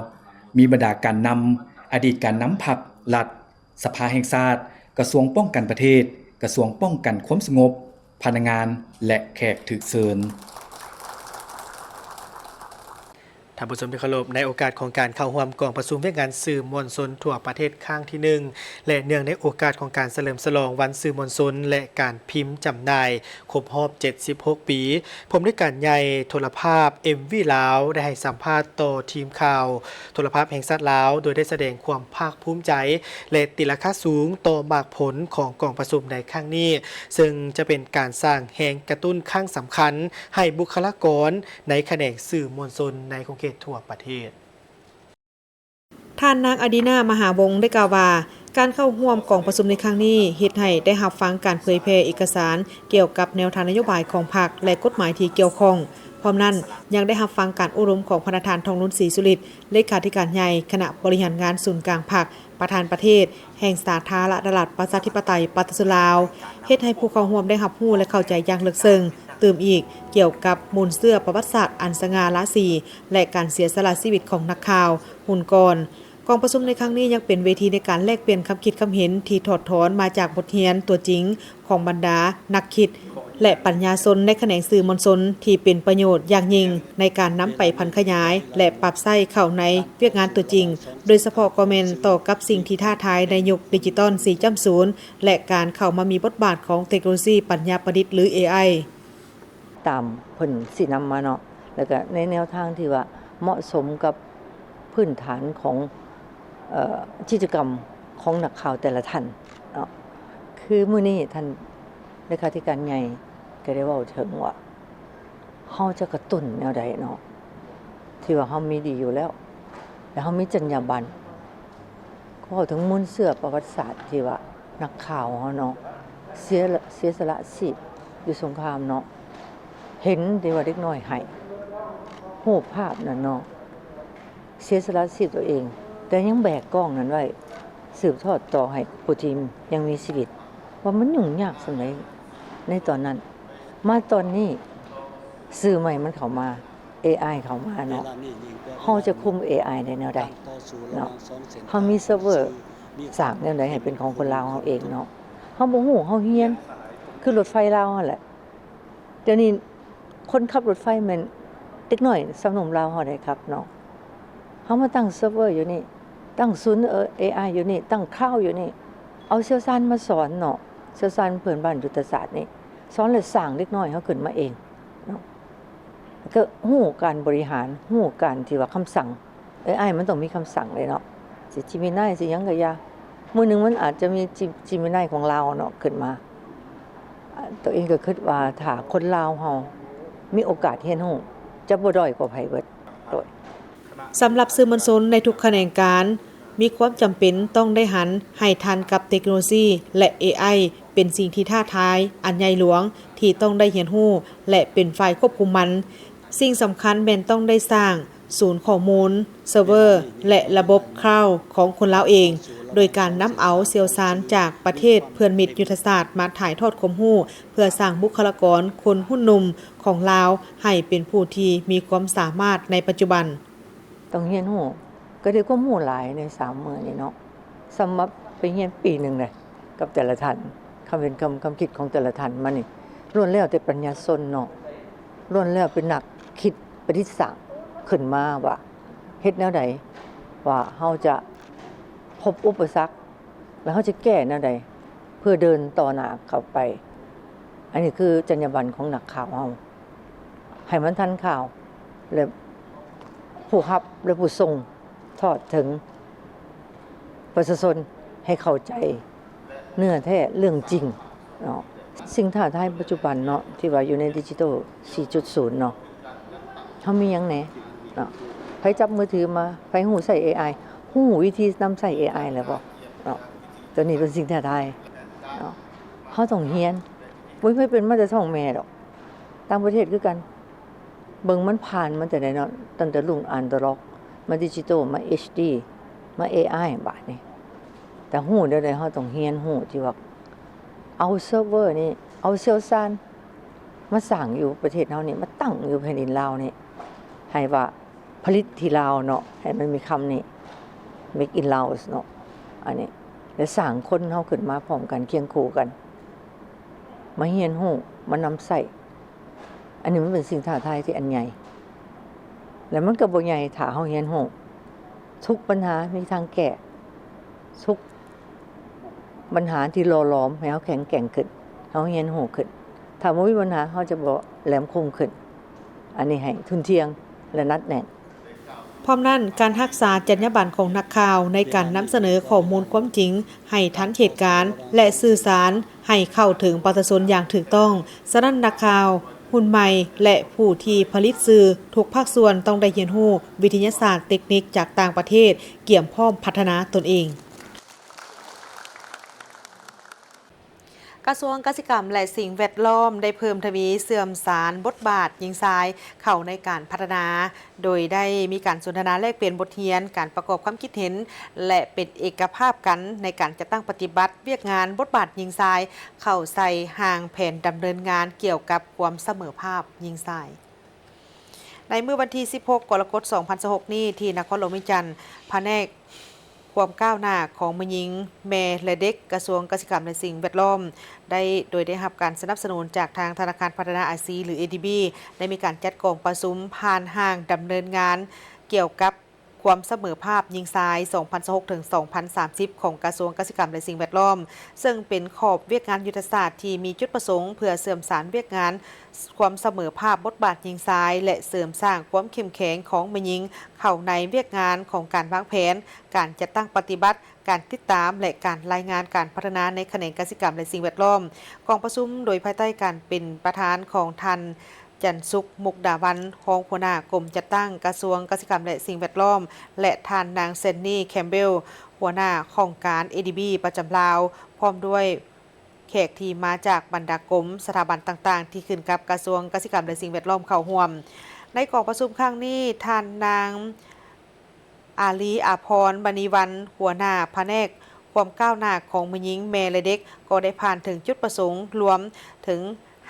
ມີບັນດາການນຳ, ອະດີດການນຳພັກ, ລັດ, ສະພາແຫ່ງຊາດ, ກະຊວງປ້ອງກັນປະເທດ, ກະຊວງປ້ອງກັນຄວາມສະຫງົບ, ພະນັກງານ ແລະ ແຂກຖືກເຊີນ. ທ່ານຜູ້ຊົມທີ່ເຄົາລົບ, ໃນໂອກາດຂອງການເຂົ້າຮ່ວມກອງປະຊຸມວຽກງານສື່ມວນຊົນທົ່ວປະເທດຄັ້ງທີໜຶ່ງ ແລະ ເນື່ອງໃນໂອກາດຂອງການສະເຫຼີມສະຫຼອງວັນສື່ມວນຊົນ ແລະ ການພິມຈຳໜ່າຍຄົບຮອບເຈັດສິບຫົກປີ, ຜູ້ອຳນວຍການໃຫຍ່ໂທລະພາບ ເອັມ ວີ ລາວ ໄດ້ໃຫ້ສຳພາດຕໍ່ທີມຂ່າວໂທລະພາບແຫ່ງຊາດລາວ ໂດຍໄດ້ສະແດງຄວາມພາກພູມໃຈ ແລະ ຕີລາຄາສູງຕໍ່ໝາກຜົນຂອງກອງປະຊຸມໃນຄັ້ງນີ້, ເຊິ່ງຈະເປັນການສ້າງແຮງກະຕຸ້ນຄັ້ງສຳຄັນໃຫ້ບຸກຄະລາກອນໃນຂະແໜງສື່ມວນຊົນໃນຂົງເຂດທົ່ວປະເທດ. ທ່ານນາງ ອາດີນາ ມະຫາວົງ ໄດ້ກ່າວວ່າ ການເຂົ້າຮ່ວມກອງປະຊຸມໃນຄັ້ງນີ້ ເຮັດໃຫ້ໄດ້ຮັບຟັງການເຜີຍແຜ່ເອກະສານກ່ຽວກັບແນວທາງນະໂຍບາຍຂອງພັກ ແລະ ກົດໝາຍທີ່ກ່ຽວຂ້ອງ. ພ້ອມນັ້ນ, ຍັງໄດ້ຮັບຟັງການໂອ້ລົມຂອງພະນະທ່ານ ທອງລຸນ ສີສຸລິດ ເລຂາທິການໃຫຍ່ຄະນະບໍລິຫານງານສູນກາງພັກ, ປະທານປະເທດແຫ່ງສາທາລະນະລັດ ປະຊາທິປະໄຕ ປະຊາຊົນລາວ, ເຮັດໃຫ້ຜູ້ເຂົ້າຮ່ວມໄດ້ຮັບຮູ້ ແລະ ເຂົ້າໃຈຢ່າງເລິກເຊິ່ງຕື່ມອີກ ກ່ຽວກັບມູນເຊື້ອປະຫວັດສາດອັນສະຫງ່າລາສີ ແລະ ການເສຍສະຫຼະຊີວິດຂອງນັກຂ່າວຮຸ່ນກ່ອນ, ກອງປະຊຸມໃນຄັ້ງນີ້ຍັງເປັນເວທີໃນການແລກປ່ຽນຄຳຄິດຄຳເຫັນທີ່ຖອດຖອນມາຈາກບົດຮຽນຕົວຈິງຂອງບັນດານັກຄິດ ແລະ ປັນຍາຊົນໃນຂະແໜງສື່ມວນຊົນທີ່ເປັນປະໂຫຍດຢ່າງຍິ່ງໃນການນຳໄປຜັນຂະຫຍາຍ ແລະ ປັບໃຊ້ເຂົ້າໃນວຽກງານຕົວຈິງ, ໂດຍສະເພາະກໍແມ່ນຕໍ່ກັບສິ່ງທີ່ທ້າທາຍໃນຍຸກດິຈິຕອນສີ່ຈຸດສູນ ແລະ ການເຂົ້າມາມີບົດບາດຂອງເຕັກໂນໂລຊີປັນຍາປະດິດ ຫຼື ເອໄອ. ຕາມເພິ່ນຊີ້ນຳມາເນາະ ແລ້ວກະໃນແນວທາງທີ່ວ່າເໝາະສົມກັບພື້ນຖານຂອງ ເອີ ກິດຈະກຳຂອງນັກຂ່າວແຕ່ລະທ່ານເນາະ. ຄືມື້ນີ້ທ່ານເລຂາທິການໃຫຍ່ກໍໄດ້ເວົ້າເຖິງວ່າ ເຮົາຈະກະຕຸ້ນແນວໃດເນາະ ທີ່ວ່າເຮົາມີດີຢູ່ແລ້ວ ແລະ ເຮົາມີຈັນຍາບັນ ເວົ້າເຖິງມູນເຊື້ອປະຫວັດສາດທີ່ວ່ານັກຂ່າວເຮົາເນາະ ເສຍ ເສຍສະຫຼະຊີບຢູ່ສົງຄາມເນາະ ເຫັນທີ່ວ່າເດັກນ້ອຍໄຫ້ ຮູບພາບນັ້ນເນາະ ເສຍສະຫຼະຊີບຕົວເອງ ແຕ່ຍັງແບກກ້ອງນັ້ນໄວ້ ສືບທອດຕໍ່ໃຫ້ຜູ້ທີ່ຍັງມີຊີວິດ ວ່າມັນຫຍຸ້ງຍາກສ່ຳໃດໃນຕອນນັ້ນ. ມາຕອນນີ້ ສື່ໃໝ່ມັນເຂົ້າມາ ເອໄອເຂົ້າມາເນາະ ເຮົາຈະຄຸມເອໄອໄດ້ແນວໃດເນາະ? ເຮົາມີເຊີເວີສ້າງແນວໃດໃຫ້ເປັນຂອງຄົນລາວເຮົາເອງເນາະ? ເຮົາບໍ່ຮູ້ ເຮົາຮຽນ ຄືລົດໄຟລາວຫັ້ນແຫຼະ ດຽວນີ້ຄົນຂັບລົດໄຟແມ່ນເດັກນ້ອຍຊາວໜຸ່ມລາວເຮົາໄດ້ຂັບເນາະ. ເຮົາມາຕັ້ງເຊີເວີຢູ່ນີ້ ຕັ້ງສູນເອໄອຢູ່ນີ້ ຕັ້ງຄາວຢູ່ນີ້ ເອົາຊ່ຽວຊານມາສອນເນາະ ຊ່ຽວຊານພື້ນບ້ານຍຸດທະສາດນີ້ ສອນແລ້ວສ້າງເດັກນ້ອຍເຮົາຂຶ້ນມາເອງເນາະ ກໍຮູ້ການບໍລິຫານ ຮູ້ການທີ່ວ່າຄຳສັ່ງ ເອໄອມັນຕ້ອງມີຄຳສັ່ງເດ້ເນາະ ຊິເຈມິນາຍ ຊິຫຍັງກໍຢ່າ ມື້ໜຶ່ງມັນອາດຈະມີເຈມິນາຍຂອງລາວເນາະຂຶ້ນມາ. ຕົວເອງກໍຄິດວ່າຖ້າຄົນລາວເຮົາມີໂອກາດຮຽນຮູ້ ຈະບໍ່ດ້ອຍກວ່າໃຜເບິດ. ໂດຍ ສຳລັບສື່ມວນຊົນໃນທຸກຂະແໜງການ ມີຄວາມຈຳເປັນຕ້ອງໄດ້ຫັນໃຫ້ທັນກັບເຕັກໂນໂລຊີ ແລະ ເອໄອ ເປັນສິ່ງທີ່ທ້າທາຍອັນໃຫຍ່ຫຼວງທີ່ຕ້ອງໄດ້ຮຽນຮູ້ ແລະ ເປັນຝ່າຍຄວບຄຸມມັນ. ສິ່ງສຳຄັນແມ່ນຕ້ອງໄດ້ສ້າງສູນຂໍ້ມູນ, ເຊີເວີ ແລະ ລະບົບຄາວຂອງຄົນລາວເອງ, ໂດຍການນຳເອົາຊ່ຽວຊານຈາກປະເທດເພື່ອນມິດຍຸດທະສາດມາຖ່າຍທອດຄວາມຮູ້ ເພື່ອສ້າງບຸກຄະລາກອນຄົນຮຸ່ນໜຸ່ມຂອງລາວໃຫ້ເປັນຜູ້ທີ່ມີຄວາມສາມາດໃນປັດຈຸບັນ. ຕ້ອງຮຽນຮູ້ ກໍໄດ້ຄວາມຮູ້ຫຼາຍໃນສາມມື້ນີ້ເນາະ. ສຳລັບໄປຮຽນປີໜຶ່ງເດ້ ກັບແຕ່ລະທ່ານ ຄຳເຫັນ ຄຳ ຄຳຄິດຂອງແຕ່ລະທ່ານມານີ້ ລ້ວນແລ້ວແຕ່ປັນຍາຊົນເນາະ ລ້ວນແລ້ວເປັນນັກຄິດປະດິດສ້າງຂຶ້ນມາວ່າ ເຮັດແນວໃດວ່າເຮົາຈະພົບອຸປະສັກ ແລ້ວເຮົາຈະແກ້ແນວໃດ ເພື່ອເດີນຕໍ່ໜ້າເຂົ້າໄປ. ອັນນີ້ຄືຈັນຍາບັນຂອງນັກຂ່າວເຮົາ ໃຫ້ມັນທັນຂ່າວ ແລະ ຜູ້ຮັບ ແລະ ຜູ້ສົ່ງ ທອດເຖິງປະຊາຊົນໃຫ້ເຂົ້າໃຈເນື້ອແທ້ເລື່ອງຈິງເນາະ. ສິ່ງທ້າທາຍປັດຈຸບັນເນາະ ທີ່ວ່າຢູ່ໃນດິຈິຕອລສີ່ຈຸດສູນເນາະ ເຮົາມີຫຍັງແດ່ເນາະ? ໃຜຈັບມືຖືມາ ໃຜຮູ້ໃຊ້ເອໄອ ຮູ້ວິທີນຳໃຊ້ເອໄອແລ້ວບໍ່ເນາະ? ຕົວນີ້ເປັນສິ່ງທ້າທາຍເນາະ ເຮົາຕ້ອງຮຽນ ບໍ່ມີໃຜເປັນມາແຕ່ທ້ອງແມ່ດອກ. ຕ່າງປະເທດຄືກັນ ເບິ່ງມັນຜ່ານມາແຕ່ໃດເນາະ ຕັ້ງແຕ່ລຸ້ນອານາລັອກ ມາດິຈິຕອລ ມາເອັດດີ ມາເອໄອ ບາດນີ້ ແຕ່ຮູ້ແນວໃດເຮົາຕ້ອງຮຽນຮູ້ທີ່ວ່າ ເອົາເຊີເວີນີ້ ເອົາຊ່ຽວຊານມາສ້າງຢູ່ປະເທດເຮົານີ້ ມາຕັ້ງຢູ່ແຜ່ນດິນລາວນີ້ ໃຫ້ວ່າຜະລິດທີ່ລາວເນາະ ໃຫ້ມັນມີຄຳນີ້ ເມກອິນລາວເນາະ ອັນນີ້ ແລະ ສ້າງຄົນເຮົາຂຶ້ນມາພ້ອມກັນ ຄຽງຄູ່ກັນ ມາຮຽນຮູ້ ມານຳໃຊ້. ອັນນີ້ມັນເປັນສິ່ງທ້າທາຍທີ່ອັນໃຫຍ່ ແລະ ມັນກໍບໍ່ໃຫຍ່ຖ້າເຮົາຮຽນຮູ້. ທຸກບັນຫາມີທາງແກ້ ທຸກບັນຫາທີ່ຫຼໍ່ຫຼອມໃຫ້ເຮົາແຂງແກ່ງຂຶ້ນ ເຮົາຮຽນຮູ້ຂຶ້ນ. ຖ້າບໍ່ມີບັນຫາ ເຮົາຈະບໍ່ແຫຼມຄົມຂຶ້ນ. ອັນນີ້ໃຫ້ທຸ່ນທ່ຽງ ແລະ ໜັກແໜ້ນ. ພ້ອມນັ້ນ, ການຮັກສາຈັນຍາບັນຂອງນັກຂ່າວໃນການນຳສະເໜີຂໍ້ມູນຄວາມຈິງໃຫ້ທັນເຫດການ ແລະ ສື່ສານໃຫ້ເຂົ້າເຖິງປະຊາຊົນຢ່າງຖືກຕ້ອງ. ສະນັ້ນ, ນັກຂ່າວຮຸ່ນໃໝ່ ແລະ ຜູ້ທີ່ຜະລິດສື່ທຸກພາກສ່ວນຕ້ອງໄດ້ຮຽນຮູ້ວິທະຍາສາດເຕັກນິກຈາກຕ່າງປະເທດ ກຽມພ້ອມພັດທະນາຕົນເອງ. ກະຊວງກະສິກຳ ແລະ ສິ່ງແວດລ້ອມ ໄດ້ເພີ່ມທະວີເຊື່ອມສານບົດບາດຍິງຊາຍເຂົ້າໃນການພັດທະນາ, ໂດຍໄດ້ມີການສົນທະນາແລກປ່ຽນບົດຮຽນ, ການປະກອບຄວາມຄິດເຫັນ ແລະ ເປັນເອກະພາບກັນໃນການຈັດຕັ້ງປະຕິບັດວຽກງານບົດບາດຍິງຊາຍເຂົ້າໃສ່ຮ່າງແຜນດຳເນີນງານກ່ຽວກັບຄວາມສະເໝີພາບຍິງຊາຍ. ໃນມື້ວັນທີສິບຫົກ ກໍລະກົດ ສອງພັນຊາວຫົກນີ້ ທີ່ນະຄອນຫຼວງວຽງຈັນ, ພະແນກ ຄວາມກ້າວໜ້າຂອງແມ່ຍິງ, ແມ່ ແລະ ເດັກ, ກະຊວງກະສິກຳ ແລະ ສິ່ງແວດລ້ອມ ໄດ້ ໂດຍໄດ້ຮັບການສະໜັບສະໜູນຈາກທາງທະນາຄານພັດທະນາອາຊີ ຫຼື ເອດີບີ ໄດ້ມີການຈັດກອງປະຊຸມຜ່ານຮ່າງດຳເນີນງານກ່ຽວກັບຄວາມສະເໝີພາບຍິງຊາຍ ສອງພັນຊາວຫົກ ເຖິງ ສອງພັນສາມສິບ ຂອງກະຊວງກະສິກຳ ແລະ ສິ່ງແວດລ້ອມ, ເຊິ່ງເປັນຂອບວຽກງານຍຸດທະສາດທີ່ມີຈຸດປະສົງເພື່ອເຊື່ອມສານວຽກງານຄວາມສະເໝີພາບບົດບາດຍິງຊາຍ ແລະ ເສີມສ້າງຄວາມເຂັ້ມແຂງຂອງແມ່ຍິງເຂົ້າໃນວຽກງານຂອງການວາງແຜນ, ການຈັດຕັ້ງປະຕິບັດ, ການຕິດຕາມ ແລະ ການລາຍງານການພັດທະນາໃນຂະແໜງກະສິກຳ ແລະ ສິ່ງແວດລ້ອມ. ກອງປະຊຸມໂດຍພາຍໃຕ້ການເປັນປະທານຂອງທ່ານ ຈັນສຸກ ມຸກດາວັນ ຮອງຫົວໜ້າກົມຈັດຕັ້ງກະຊວງກະສິກຳ ແລະ ສິ່ງແວດລ້ອມ ແລະ ທ່ານນາງ ແຊນນີ ແຄມເບວ ຫົວໜ້າຫ້ອງການ ເອດີບີ ປະຈຳລາວ ພ້ອມດ້ວຍແຂກທີ່ມາຈາກບັນດາກົມ, ສະຖາບັນຕ່າງໆ ທີ່ຂຶ້ນກັບກະຊວງກະສິກຳ ແລະ ສິ່ງແວດລ້ອມເຂົ້າຮ່ວມ. ໃນກອງປະຊຸມຄັ້ງນີ້, ທ່ານນາງ ອາລີ ອາພອນ ມະນີວັນ ຫົວໜ້າພະແນກຄວາມກ້າວໜ້າຂອງແມ່ຍິງ, ແມ່ ແລະ ເດັກ ກໍໄດ້ຜ່ານເຖິງຈຸດປະສົງລວມເຖິງ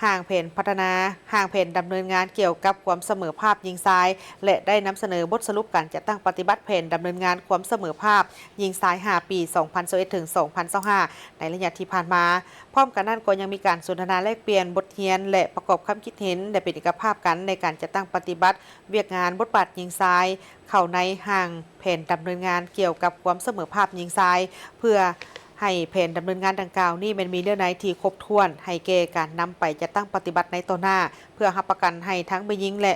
ຮ່າງແຜນພັດທະນາ, ຮ່າງແຜນດຳເນີນງານກ່ຽວກັບຄວາມສະເໝີພາບຍິງຊາຍ ແລະ ໄດ້ນຳສະເໜີບົດສະຫຼຸບການຈັດຕັ້ງປະຕິບັດແຜນດຳເນີນງານຄວາມສະເໝີພາບຍິງຊາຍ ຫ້າ ປີ ສອງພັນຊາວເອັດ ເຖິງ ສອງພັນຊາວຫ້າ ໃນໄລຍະທີ່ຜ່ານມາ. ພ້ອມກັນນັ້ນ, ກໍຍັງມີການສົນທະນາແລກປ່ຽນບົດຮຽນ ແລະ ປະກອບຄຳຄິດເຫັນ ແລະ ເປັນເອກະພາບກັນໃນການຈັດຕັ້ງປະຕິບັດວຽກງານບົດບາດຍິງຊາຍ ເຂົ້າໃນຮ່າງແຜນດຳເນີນງານກ່ຽວກັບຄວາມສະເໝີພາບຍິງຊາຍ ເພື່ອໃຫ້ແຜນດຳເນີນງານດັ່ງກ່າວນີ້ແມ່ນມີເນື້ອໃນທີ່ຄົບຖ້ວນ ໃຫ້ແກ່ການນຳໄປຈັດຕັ້ງປະຕິບັດໃນຕໍ່ໜ້າ, ເພື່ອຮັບປະກັນໃຫ້ທັງແມ່ຍິງ ແລະ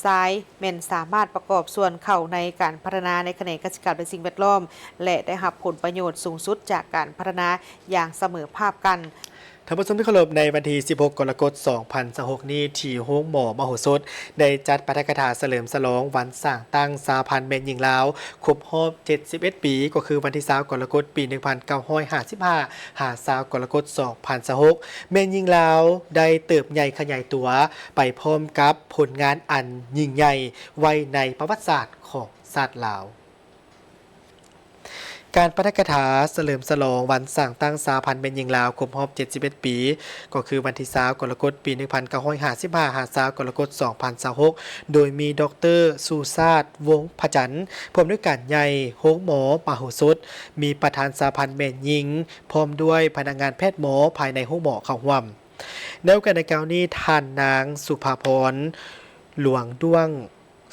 ຊາຍແມ່ນສາມາດປະກອບສ່ວນເຂົ້າໃນການພັດທະນາໃນຂະແໜງກະສິກຳ ແລະ ສິ່ງແວດລ້ອມ ແລະ ໄດ້ຮັບຜົນປະໂຫຍດສູງສຸດຈາກການພັດທະນາຢ່າງສະເໝີພາບກັນ. ທ່ານຜູ້ຊົມທີ່ເຄົາລົບ, ໃນວັນທີສິບຫົກ ກໍລະກົດ ສອງພັນຊາວຫົກນີ້ ທີ່ໂຮງໝໍມະໂຫສົດ ໄດ້ຈັດປາຖະກະຖາສະເຫຼີມສະຫຼອງວັນສ້າງຕັ້ງສະຫະພັນແມ່ຍິງລາວ ຄົບຮອບເຈັດສິບເອັດປີ ກໍຄືວັນທີຊາວ ກໍລະກົດ ປີໜຶ່ງພັນເກົ້າຮ້ອຍຫ້າສິບຫ້າ ຫາ ຊາວ ກໍລະກົດ ສອງພັນຊາວຫົກ. ແມ່ຍິງລາວໄດ້ເຕີບໃຫຍ່ຂະຫຍາຍຕົວໄປພ້ອມກັບຜົນງານອັນຍິ່ງໃຫຍ່ໄວ້ໃນປະຫວັດສາດຂອງຊາດລາວ. ການປາຖະກະຖາສະເຫຼີມສະຫຼອງວັນສ້າງຕັ້ງສະຫະພັນແມ່ຍິງລາວຄົບຮອບເຈັດສິບເອັດປີ ກໍຄືວັນທີຊາວ ກໍລະກົດ ປີໜຶ່ງພັນເກົ້າຮ້ອຍຫ້າສິບຫ້າ ຫາ ຊາວ ກໍລະກົດ ສອງພັນຊາວຫົກ ໂດຍມີ ດອກເຕີ ສຸຊາດ ວົງພະຈັນ ຜູ້ອຳນວຍການໃຫຍ່ໂຮງໝໍມະໂຫສົດ, ມີປະທານສະຫະພັນແມ່ຍິງ ພ້ອມດ້ວຍພະນັກງານແພດໝໍພາຍໃນໂຮງໝໍເຂົ້າຮ່ວມ. ໃນໂອກາດດັ່ງກ່າວນີ້, ທ່ານນາງ ສຸພາພອນ ຫຼວງດ້ວງ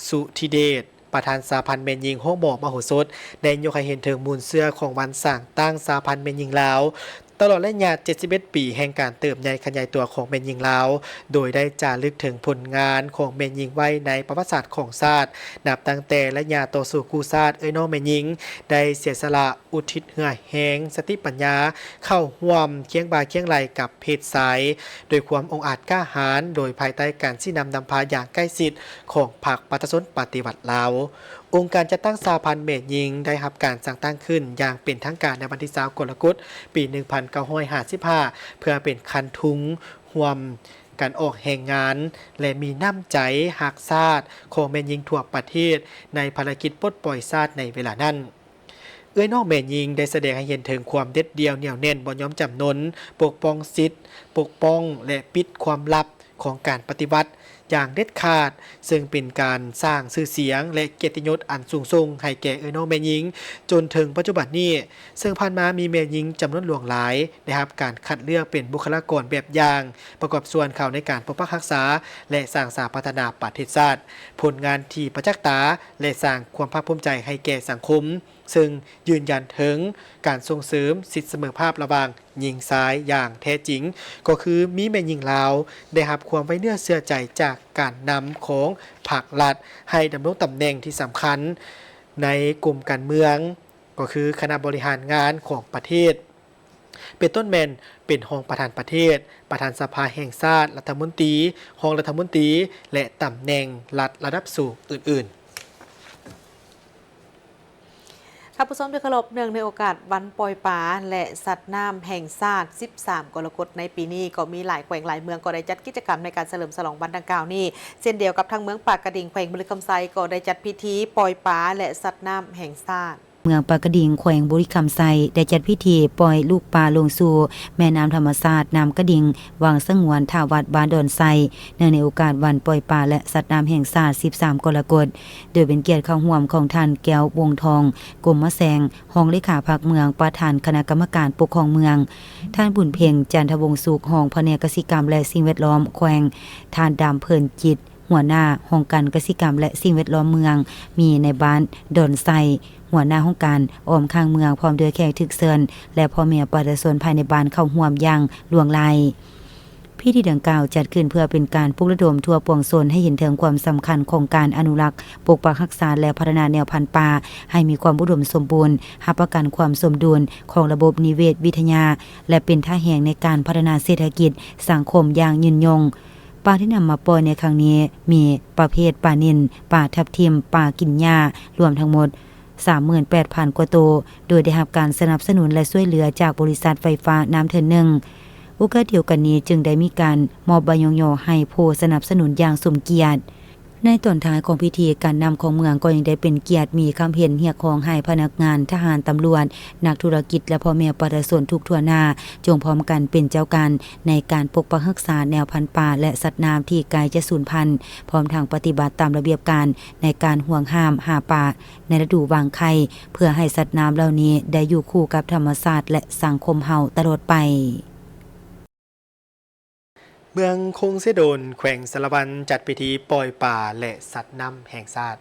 ສຸທິເດດ ປະທານສະຫະພັນແມ່ຍິງໂຮງໝໍມະໂຫສົດ ໄດ້ຍົກໃຫ້ເຫັນເຖິງມູນເຊື້ອຂອງວັນສ້າງຕັ້ງສະຫະພັນແມ່ຍິງລາວ ຕະຫຼອດໄລຍະເຈັດສິບເອັດປີແຫ່ງການເຕີບໃຫຍ່ຂະຫຍາຍຕົວຂອງແມ່ຍິງລາວ, ໂດຍໄດ້ຈາລຶກເຖິງຜົນງານຂອງແມ່ຍິງໄວ້ໃນປະຫວັດສາດຂອງຊາດ, ນັບຕັ້ງແຕ່ໄລຍະຕໍ່ສູ້ກູ້ຊາດ, ເອື້ອຍນ້ອງແມ່ຍິງໄດ້ເສຍສະຫຼະ ອຸທິດເຫື່ອແຮງ, ສະຕິປັນຍາ ເຂົ້າຮ່ວມຄຽງບ່າຄຽງໄຫຼ່ກັບເພດຊາຍ ດ້ວຍຄວາມອົງອາດກ້າຫານ, ໂດຍພາຍໃຕ້ການຊີ້ນຳນຳພາຢ່າງໃກ້ຊິດຂອງພັກປະຊາຊົນປະຕິວັດລາວ. ອົງການຈັດຕັ້ງສະຫະພັນແມ່ຍິງໄດ້ຮັບການສ້າງຕັ້ງຂຶ້ນຢ່າງເປັນທາງການໃນວັນທີຊາວ ກໍລະກົດ ປີໜຶ່ງພັນເກົ້າຮ້ອຍຫ້າສິບຫ້າ ເພື່ອເປັນຄັນທຸງຮ່ວມກັນອອກແຮງງານ ແລະ ມີນ້ຳໃຈຮັກຊາດຂອງແມ່ຍິງທົ່ວປະເທດ ໃນພາລະກິດປົດປ່ອຍຊາດໃນເວລານັ້ນ. ເອື້ອຍນ້ອງແມ່ຍິງໄດ້ສະແດງໃຫ້ເຫັນເຖິງຄວາມເດັດດ່ຽວໜຽວແໜ້ນ ບໍ່ຍອມຈຳນົນ, ປົກປ້ອງສິດ, ປົກປ້ອງ ແລະ ປິດຄວາມລັບຂອງການປະຕິວັດຢ່າງເດັດຂາດ, ເຊິ່ງເປັນການສ້າງຊື່ສຽງ ແລະ ກຽດຕິຍົດອັນສູງສົ່ງໃຫ້ແກ່ເອື້ອຍນ້ອງແມ່ຍິງຈົນເຖິງປັດຈຸບັນນີ້, ເຊິ່ງຜ່ານມາມີແມ່ຍິງຈຳນວນຫຼວງຫຼາຍໄດ້ຮັບການຄັດເລືອກເປັນບຸກຄະລາກອນແບບຢ່າງ ປະກອບສ່ວນເຂົ້າໃນການປົກປັກຮັກສາ ແລະ ສ້າງສາພັດທະນາປະເທດຊາດ. ຜົນງານທີ່ປະຈັກຕາ ແລະ ສ້າງຄວາມພາກພູມໃຈໃຫ້ແກ່ສັງຄົມ ເຊິ່ງຢືນຢັນເຖິງການສົ່ງເສີມສິດສະເໝີພາບລະຫວ່າງຍິງຊາຍຢ່າງແທ້ຈິງ, ກໍຄືມີແມ່ຍິງລາວໄດ້ຮັບຄວາມໄວ້ເນື້ອເຊື່ອໃຈຈາກການນຳຂອງພັກລັດ ໃຫ້ດຳລົງຕຳແໜ່ງທີ່ສຳຄັນໃນກົມການເມືອງ, ກໍຄືຄະນະບໍລິຫານງານຂອງປະເທດ. ເປັນຕົ້ນແມ່ນເປັນຮອງປະທານປະເທດ, ປະທານສະພາແຫ່ງຊາດ, ລັດຖະມົນຕີ, ຮອງລັດຖະມົນຕີ ແລະ ຕຳແໜ່ງລັດລະດັບສູງອື່ນໆ. ທ່ານຜູ້ຊົມທີ່ເຄົາລົບ, ເນື່ອງໃນໂອກາດວັນປ່ອຍປາ ແລະ ສັດນ້ຳແຫ່ງຊາດ ສິບສາມ ກໍລະກົດໃນປີນີ້, ກໍມີຫຼາຍແຂວງຫຼາຍເມືອງກໍໄດ້ຈັດກິດຈະກຳໃນການສະເຫຼີມສະຫຼອງວັນດັ່ງກ່າວນີ້ ເຊັ່ນດຽວກັບທາງເມືອງປາກກະດິງ ແຂວງບໍລິຄຳໄຊ ກໍໄດ້ຈັດພິທີປ່ອຍປາ ແລະ ສັດນ້ຳແຫ່ງຊາດ. ເມືອງປາກກະດິງ ແຂວງບໍລິຄຳໄຊ ໄດ້ຈັດພິທີປ່ອຍລູກປາລົງສູ່ແມ່ນ້ຳທຳມະຊາດນ້ຳກະດິງ ວັງສະຫງວນ ທ່າວັດ ບ້ານດອນໄຊ ເນື່ອງໃນໂອກາດວັນປ່ອຍປາ ແລະ ສັດນ້ຳແຫ່ງຊາດ ສິບສາມ ກໍລະກົດ, ໂດຍເປັນກຽດເຂົ້າຮ່ວມຂອງທ່ານ ແກ້ວ ວົງທອງ ກົມມະແສງ ຮອງເລຂາພັກເມືອງ, ປະທານຄະນະກຳມະການປົກຄອງເມືອງ, ທ່ານ ບຸນເພັງ ຈັນທະວົງສຸກ ຮອງພະແນກກະສິກຳ ແລະ ສິ່ງແວດລ້ອມແຂວງ, ທ່ານ ດຳເພີນຈິດ ຫົວໜ້າຫ້ອງການກະສິກຳ ແລະ ສິ່ງແວດລ້ອມເມືອງ, ມີນາຍບ້ານດອນໄຊ ຫົວໜ້າຫ້ອງການອ້ອມຂ້າງເມືອງ ພ້ອມດ້ວຍແຂກຖືກເຊີນ ແລະ ພໍ່ແມ່ປະຊາຊົນພາຍໃນບ້ານເຂົ້າຮ່ວມຢ່າງຫຼວງຫຼາຍ. ພິທີດັ່ງກ່າວຈັດຂຶ້ນເພື່ອເປັນການປຸກລະດົມທົ່ວປວງຊົນໃຫ້ເຫັນເຖິງຄວາມສຳຄັນຂອງການອະນຸລັກ, ປົກປັກຮັກສາ ແລະ ພັດທະນາແນວພັນປ່າໃຫ້ມີຄວາມອຸດົມສົມບູນ, ຮັບປະກັນຄວາມສົມດຸນຂອງລະບົບນິເວດວິທະຍາ ແລະ ເປັນທ່າແຮງໃນການພັດທະນາເສດຖະກິດ, ສັງຄົມຢ່າງຍືນຍົງ. ປາທີ່ນຳມາປ່ອຍໃນຄັ້ງນີ້ມີປະເພດປານິນ, ປາທັບທິມ, ປາກິນຫຍ້າ, ລວມທັງໝົດ ສາມໝື່ນແປດພັນ ກວ່າໂຕ, ໂດຍໄດ້ຮັບການສະໜັບສະໜູນ ແລະ ຊ່ວຍເຫຼືອຈາກບໍລິສັດໄຟຟ້ານ້ຳເທີນໜຶ່ງ. ໂອກາດດຽວກັນນີ້ຈຶ່ງໄດ້ມີການມອບໃບຍ້ອງຍໍໃຫ້ຜູ້ສະໜັບສະໜູນຢ່າງສົມກຽດ. ໃນຕອນທ້າຍຂອງພິທີ, ການນຳຂອງເມືອງກໍຍັງໄດ້ເປັນກຽດມີຄຳເຫັນຮຽກຮ້ອງໃຫ້ພະນັກງານ, ທະຫານ, ຕຳຫຼວດ, ນັກທຸລະກິດ ແລະ ພໍ່ແມ່ປະຊາຊົນທຸກທົ່ວໜ້າ ຈົ່ງພ້ອມກັນເປັນເຈົ້າການໃນການປົກປັກຮັກສາແນວພັນປາ ແລະ ສັດນ້ຳທີ່ໃກ້ຈະສູນພັນ, ພ້ອມທັງປະຕິບັດຕາມລະບຽບການໃນການຫວງຫ້າມຫາປາໃນລະດູວາງໄຂ່ ເພື່ອໃຫ້ສັດນ້ຳເຫຼົ່ານີ້ໄດ້ຢູ່ຄູ່ກັບທຳມະຊາດ ແລະ ສັງຄົມເຮົາຕະຫຼອດໄປ. ເມືອງຄົງເຊໂດນ ແຂວງສາລະວັນ ຈັດພິທີປ່ອຍປາ ແລະ ສັດນ້ຳແຫ່ງຊາດ.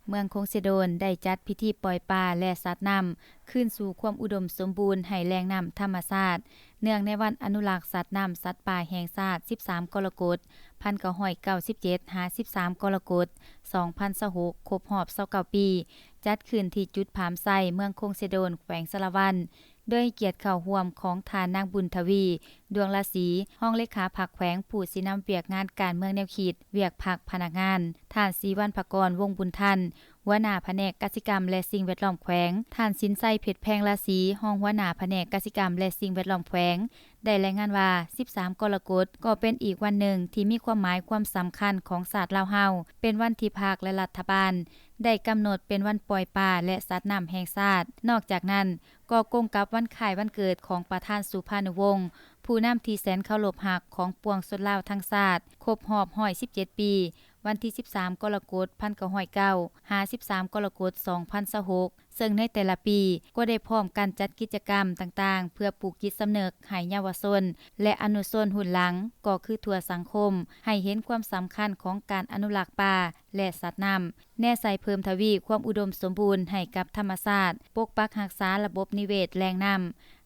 ເມືອງຄົງເຊໂດນໄດ້ຈັດພິທີປ່ອຍປາ ແລະ ສັດນ້ຳຄືນສູ່ຄວາມອຸດົມສົມບູນໃຫ້ແຫຼ່ງນ້ຳທຳມະຊາດ ເນື່ອງໃນວັນອະນຸລັກສັດນ້ຳສັດປ່າແຫ່ງຊາດ ສິບສາມ ກໍລະກົດ ພັນເກົ້າຮ້ອຍເກົ້າສິບເຈັດ ຫາ ສິບສາມ ກໍລະກົດ ສອງພັນຊາວຫົກ ຄົບຮອບ ຊາວເກົ້າ ປີ, ຈັດຂຶ້ນທີ່ຈຸດຜາມໄຊ ເມືອງຄົງເຊໂດນ ແຂວງສາລະວັນ. ໂດຍໃຫ້ກຽດເຂົ້າຮ່ວມຂອງທ່ານນາງບຸນທະວີ ດວງລາສີ ຮອງເລຂາພັກແຂວງ ຜູ້ຊີ້ນຳວຽກງານການເມືອງແນວຄິດ ວຽກພັກພະນັກງານ, ທ່ານ ສີວັນພະກອນ ວົງບຸນທັນ ຫົວໜ້າພະແນກກະສິກຳ ແລະ ສິ່ງແວດລ້ອມແຂວງ, ທ່ານ ສິນໄຊ ເພັດແພງລາສີ ຮອງຫົວໜ້າພະແນກກະສິກຳ ແລະ ສິ່ງແວດລ້ອມແຂວງ ໄດ້ລາຍງານວ່າ ສິບສາມ ກໍລະກົດ ກໍເປັນອີກວັນໜຶ່ງທີ່ມີຄວາມໝາຍຄວາມສຳຄັນຂອງຊາດລາວເຮົາ, ເປັນວັນທີ່ພັກ ແລະ ລັດຖະບານໄດ້ກຳນົດເປັນວັນປ່ອຍປາ ແລະ ສັດນ້ຳແຫ່ງຊາດ. ນອກຈາກນັ້ນ, ກໍກົງກັບວັນຄ້າຍວັນເກີດຂອງປະທານສຸພານຸວົງ ຜູ້ນຳທີ່ແສນເຄົາລົບຮັກຂອງປວງຊົນລາວທັງຊາດ ຄົບຮອບ ຮ້ອຍສິບເຈັດ ປີ, ວັນທີ ສິບສາມ ກໍລະກົດ ພັນເກົ້າຮ້ອຍເກົ້າ ຫາ ສິບສາມ ກໍລະກົດ ສອງພັນຊາວຫົກ ເຊິ່ງໃນແຕ່ລະປີກໍໄດ້ພ້ອມກັນຈັດກິດຈະກຳຕ່າງໆ ເພື່ອປູກຈິດສຳນຶກໃຫ້ເຍົາວະຊົນ ແລະ ອະນຸຊົນຮຸ່ນຫຼັງ ກໍຄືທົ່ວສັງຄົມ ໃຫ້ເຫັນຄວາມສຳຄັນຂອງການອະນຸລັກປ່າ ແລະ ສັດນ້ຳ, ແນໃສ່ເພີ່ມທະວີຄວາມອຸດົມສົມບູນໃຫ້ກັບທຳມະຊາດ, ປົກປັກຮັກສາລະບົບນິເວດແຫຼ່ງນ້ຳ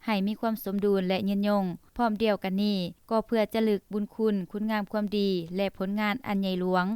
ໃຫ້ມີຄວາມສົມດຸນ ແລະ ຍືນຍົງ. ພ້ອມດຽວກັນນີ້, ກໍເພື່ອຈະລຶກບຸນຄຸນ, ຄຸນງາມຄວາມດີ ແລະ ຜົນງານອັນໃຫຍ່ຫຼວງ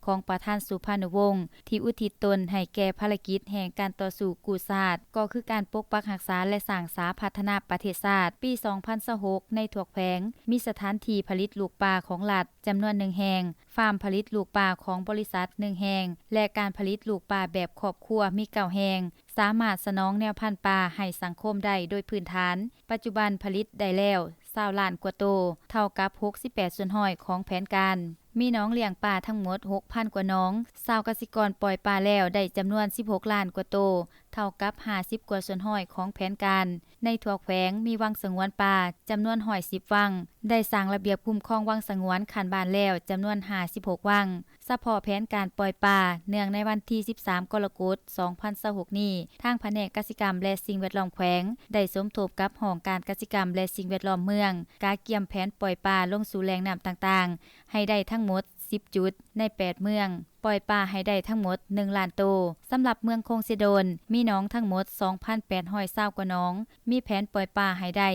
ຂອງປະທານສຸພານຸວົງ ທີ່ອຸທິດຕົນໃຫ້ແກ່ພາລະກິດແຫ່ງການຕໍ່ສູ້ກູ້ຊາດ, ກໍຄືການປົກປັກຮັກສາ ແລະ ສ້າງສາພັດທະນາປະເທດຊາດ. ປີສອງພັນຊາວຫົກ ໃນທົ່ວແຂວງ ມີສະຖານທີ່ຜະລິດລູກປາຂອງລັດຈຳນວນໜຶ່ງແຫ່ງ, ຟາມຜະລິດລູກປາຂອງບໍລິສັດໜຶ່ງແຫ່ງ ແລະ ການຜະລິດລູກປາແບບຄອບຄົວມີເກົ້າແຫ່ງ, ສາມາດສະໜອງແນວພັນປາໃຫ້ສັງຄົມໄດ້ໂດຍພື້ນຖານ. ປັດຈຸບັນຜະລິດໄດ້ແລ້ວຊາວລ້ານກວ່າໂຕ, ເທົ່າກັບຫົກສິບແປດສ່ວນຮ້ອຍຂອງແຜນການ. ມີໜອງລ້ຽງປາທັງໝົດຫົກພັນກວ່າໜອງ, ຊາວກະສິກອນປ່ອຍປາແລ້ວໄດ້ຈຳນວນສິບຫົກລ້ານກວ່າໂຕ, ເທົ່າກັບຫ້າສິບກວ່າສ່ວນຮ້ອຍຂອງແຜນການ. ໃນທົ່ວແຂວງມີວັງສະຫງວນປາຈຳນວນຮ້ອຍສິບວັງ, ໄດ້ສ້າງລະບຽບຄຸ້ມຄອງວັງສະຫງວນຂັ້ນບ້ານແລ້ວຈຳນວນຫ້າສິບຫົກວັງ. ສະເພາະແຜນການປ່ອຍປາເນື່ອງໃນວັນທີສິບສາມ ກໍລະກົດ ສອງພັນຊາວຫົກນີ້, ທາງພະແນກກະສິກຳ ແລະ ສິ່ງແວດລ້ອມແຂວງ ໄດ້ສົມທົບກັບຫ້ອງການກະສິກຳ ແລະ ສິ່ງແວດລ້ອມເມືອງ, ກະກຽມແຜນປ່ອຍປາລົງສູ່ແຫຼ່ງນ້ຳຕ່າງໆ ໃຫ້ໄດ້ທັງໝົດສິບຈຸດ ໃນແປດເມືອງ, ປ່ອຍປາໃຫ້ໄດ້ທັງໝົດໜຶ່ງລ້ານໂຕ. ສຳລັບເມືອງຄົງເຊໂດນ ມີໜອງທັງໝົດສອງພັນແປດຮ້ອຍຊາວກວ່າໜອງ, ມີແຜນປ່ອຍປາໃຫ້ໄດ້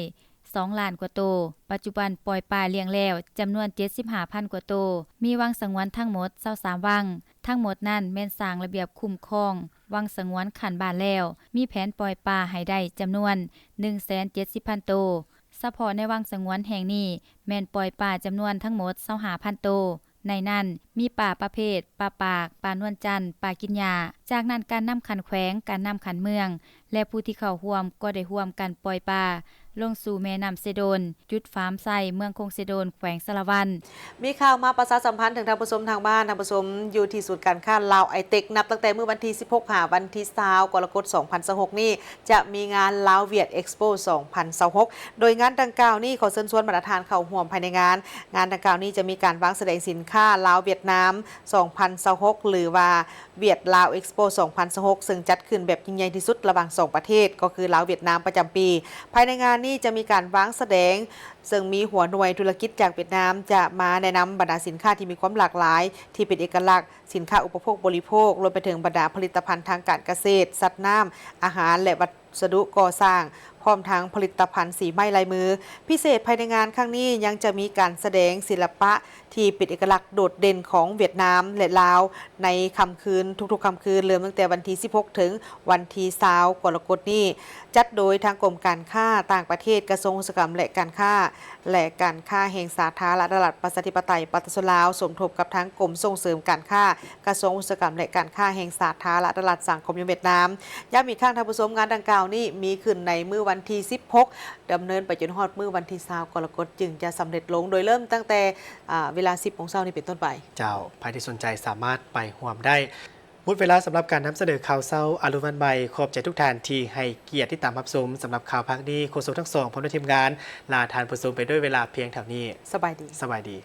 ສອງລ້ານກວ່າໂຕ. ປັດຈຸບັນປ່ອຍປາລ້ຽງແລ້ວຈຳນວນເຈັດສິບຫ້າພັນກວ່າໂຕ, ມີວັງສະຫງວນທັງໝົດຊາວສາມວັງ. ທັງໝົດນັ້ນແມ່ນສ້າງລະບຽບຄຸ້ມຄອງວັງສະຫງວນຂັ້ນບ້ານແລ້ວ, ມີແຜນປ່ອຍປາໃຫ້ໄດ້ຈຳນວນໜຶ່ງແສນເຈັດສິບພັນໂຕ. ສະເພາະໃນວັງສະຫງວນແຫ່ງນີ້ ແມ່ນປ່ອຍປາຈຳນວນທັງໝົດຊາວຫ້າພັນໂຕ. ໃນນັ້ນມີປາປະເພດ ປາປາກ, ປານວນຈັນ, ປາກິນຫຍ້າ. ຈາກນັ້ນການນຳຂັ້ນແຂວງ, ການນຳຂັ້ນເມືອງ ແລະ ຜູ້ທີ່ເຂົ້າຮ່ວມກໍໄດ້ຮ່ວມກັນປ່ອຍປາ ລົງສູ່ແມ່ນ້ຳເຊໂດນ, ຈຸດຟາມໄຊ, ເມືອງຄົງເຊໂດນ, ແຂວງສາລະວັນ. ມີຂ່າວມາປະຊາສຳພັນເຖິງທ່ານຜູ້ຊົມທາງບ້ານ. ທ່ານຜູ້ຊົມ, ຢູ່ທີ່ສູນການຄ້າລາວໄອເຕັກ ນັບຕັ້ງແຕ່ມື້ວັນທີສິບຫົກ ຫາວັນທີຊາວ ກໍລະກົດ ສອງພັນຊາວຫົກນີ້ ຈະມີງານລາວຫວຽດເອັກສະໂປ ສອງພັນຊາວຫົກ ໂດຍງານດັ່ງກ່າວນີ້ຂໍເຊີນຊວນບັນດາທ່ານເຂົ້າຮ່ວມພາຍໃນງານ. ງານດັ່ງກ່າວນີ້ຈະມີການວາງສະແດງສິນຄ້າລາວຫວຽດນາມ ສອງພັນຊາວຫົກ ຫຼືວ່າ ຫວຽດລາວເອັກສະໂປ ສອງພັນຊາວຫົກ ເຊິ່ງຈັດຂຶ້ນແບບຍິ່ງໃຫຍ່ທີ່ສຸດລະຫວ່າງສອງປະເທດ ກໍຄືລາວຫວຽດນາມປະຈຳປີ. ພາຍໃນງານນີ້ຈະມີການວາງສະແດງ ເຊິ່ງມີຫົວໜ່ວຍທຸລະກິດຈາກຫວຽດນາມຈະມາແນະນຳບັນດາສິນຄ້າທີ່ມີຄວາມຫຼາກຫຼາຍ ທີ່ເປັນເອກະລັກ, ສິນຄ້າອຸປະໂພກບໍລິໂພກ, ລວມໄປເຖິງບັນດາຜະລິດຕະພັນທາງການກະເສດ, ສັດນ້ຳ, ອາຫານ ແລະ ວັດສະດຸກໍ່ສ້າງ, ພ້ອມທັງຜະລິດຕະພັນສີໄມ້ລາຍມື. ພິເສດພາຍໃນງານຄັ້ງນີ້ຍັງຈະມີການສະແດງສິລະປະ ທີ່ເປັນເອກະລັກໂດດເດັ່ນຂອງຫວຽດນາມ ແລະ ລາວ ໃນຄ່ຳຄືນ ທຸກໆຄ່ຳຄືນ ເລີ່ມຕັ້ງແຕ່ວັນທີສິບຫົກ ເຖິງວັນທີຊາວ ກໍລະກົດນີ້ ຈັດໂດຍທາງກົມການຄ້າຕ່າງປະເທດ, ກະຊວງອຸດສາຫະກຳ ແລະ ການຄ້າ ແລະ ການຄ້າແຫ່ງສາທາລະນະລັດ ປະຊາທິປະໄຕ ປະຊາຊົນລາວ ສົມທົບກັບທາງກົມສົ່ງເສີມການຄ້າ ກະຊວງອຸດສາຫະກຳ ແລະ ການຄ້າແຫ່ງສາທາລະນະລັດສັງຄົມນິຍົມຫວຽດນາມ. ຢ້ຳອີກຄັ້ງທ່ານຜູ້ຊົມ, ງານດັ່ງກ່າວນີ້ມີຂຶ້ນໃນມື້ວັນທີສິບຫົກ ດຳເນີນໄປຈົນຮອດມື້ວັນທີຊາວ ກໍລະກົດ ຈຶ່ງຈະສຳເລັດລົງ ໂດຍເລີ່ມຕັ້ງແຕ່ ອາ ເວລາສິບໂມງເຊົ້ານີ້ເປັນຕົ້ນໄປ. ເຈົ້າ, ໃຜທີ່ສົນໃຈສາມາດໄປຮ່ວມໄດ້. ໝົດເວລາສຳລັບການນຳສະເໜີຂ່າວເຊົ້າອາລຸນວັນໃໝ່. ຂອບໃຈທຸກທ່ານທີ່ໃຫ້ກຽດຕິດຕາມຮັບຊົມ. ສຳລັບຂ່າວພາກດີ, ໂຄສົກທັງສອງ ພ້ອມດ້ວຍທີມງານ ລາທ່ານຜູ້ຊົມໄປດ້ວຍເວລາພຽງເທົ່ານີ້. ສະບາຍດີ. ສະບາຍດີ.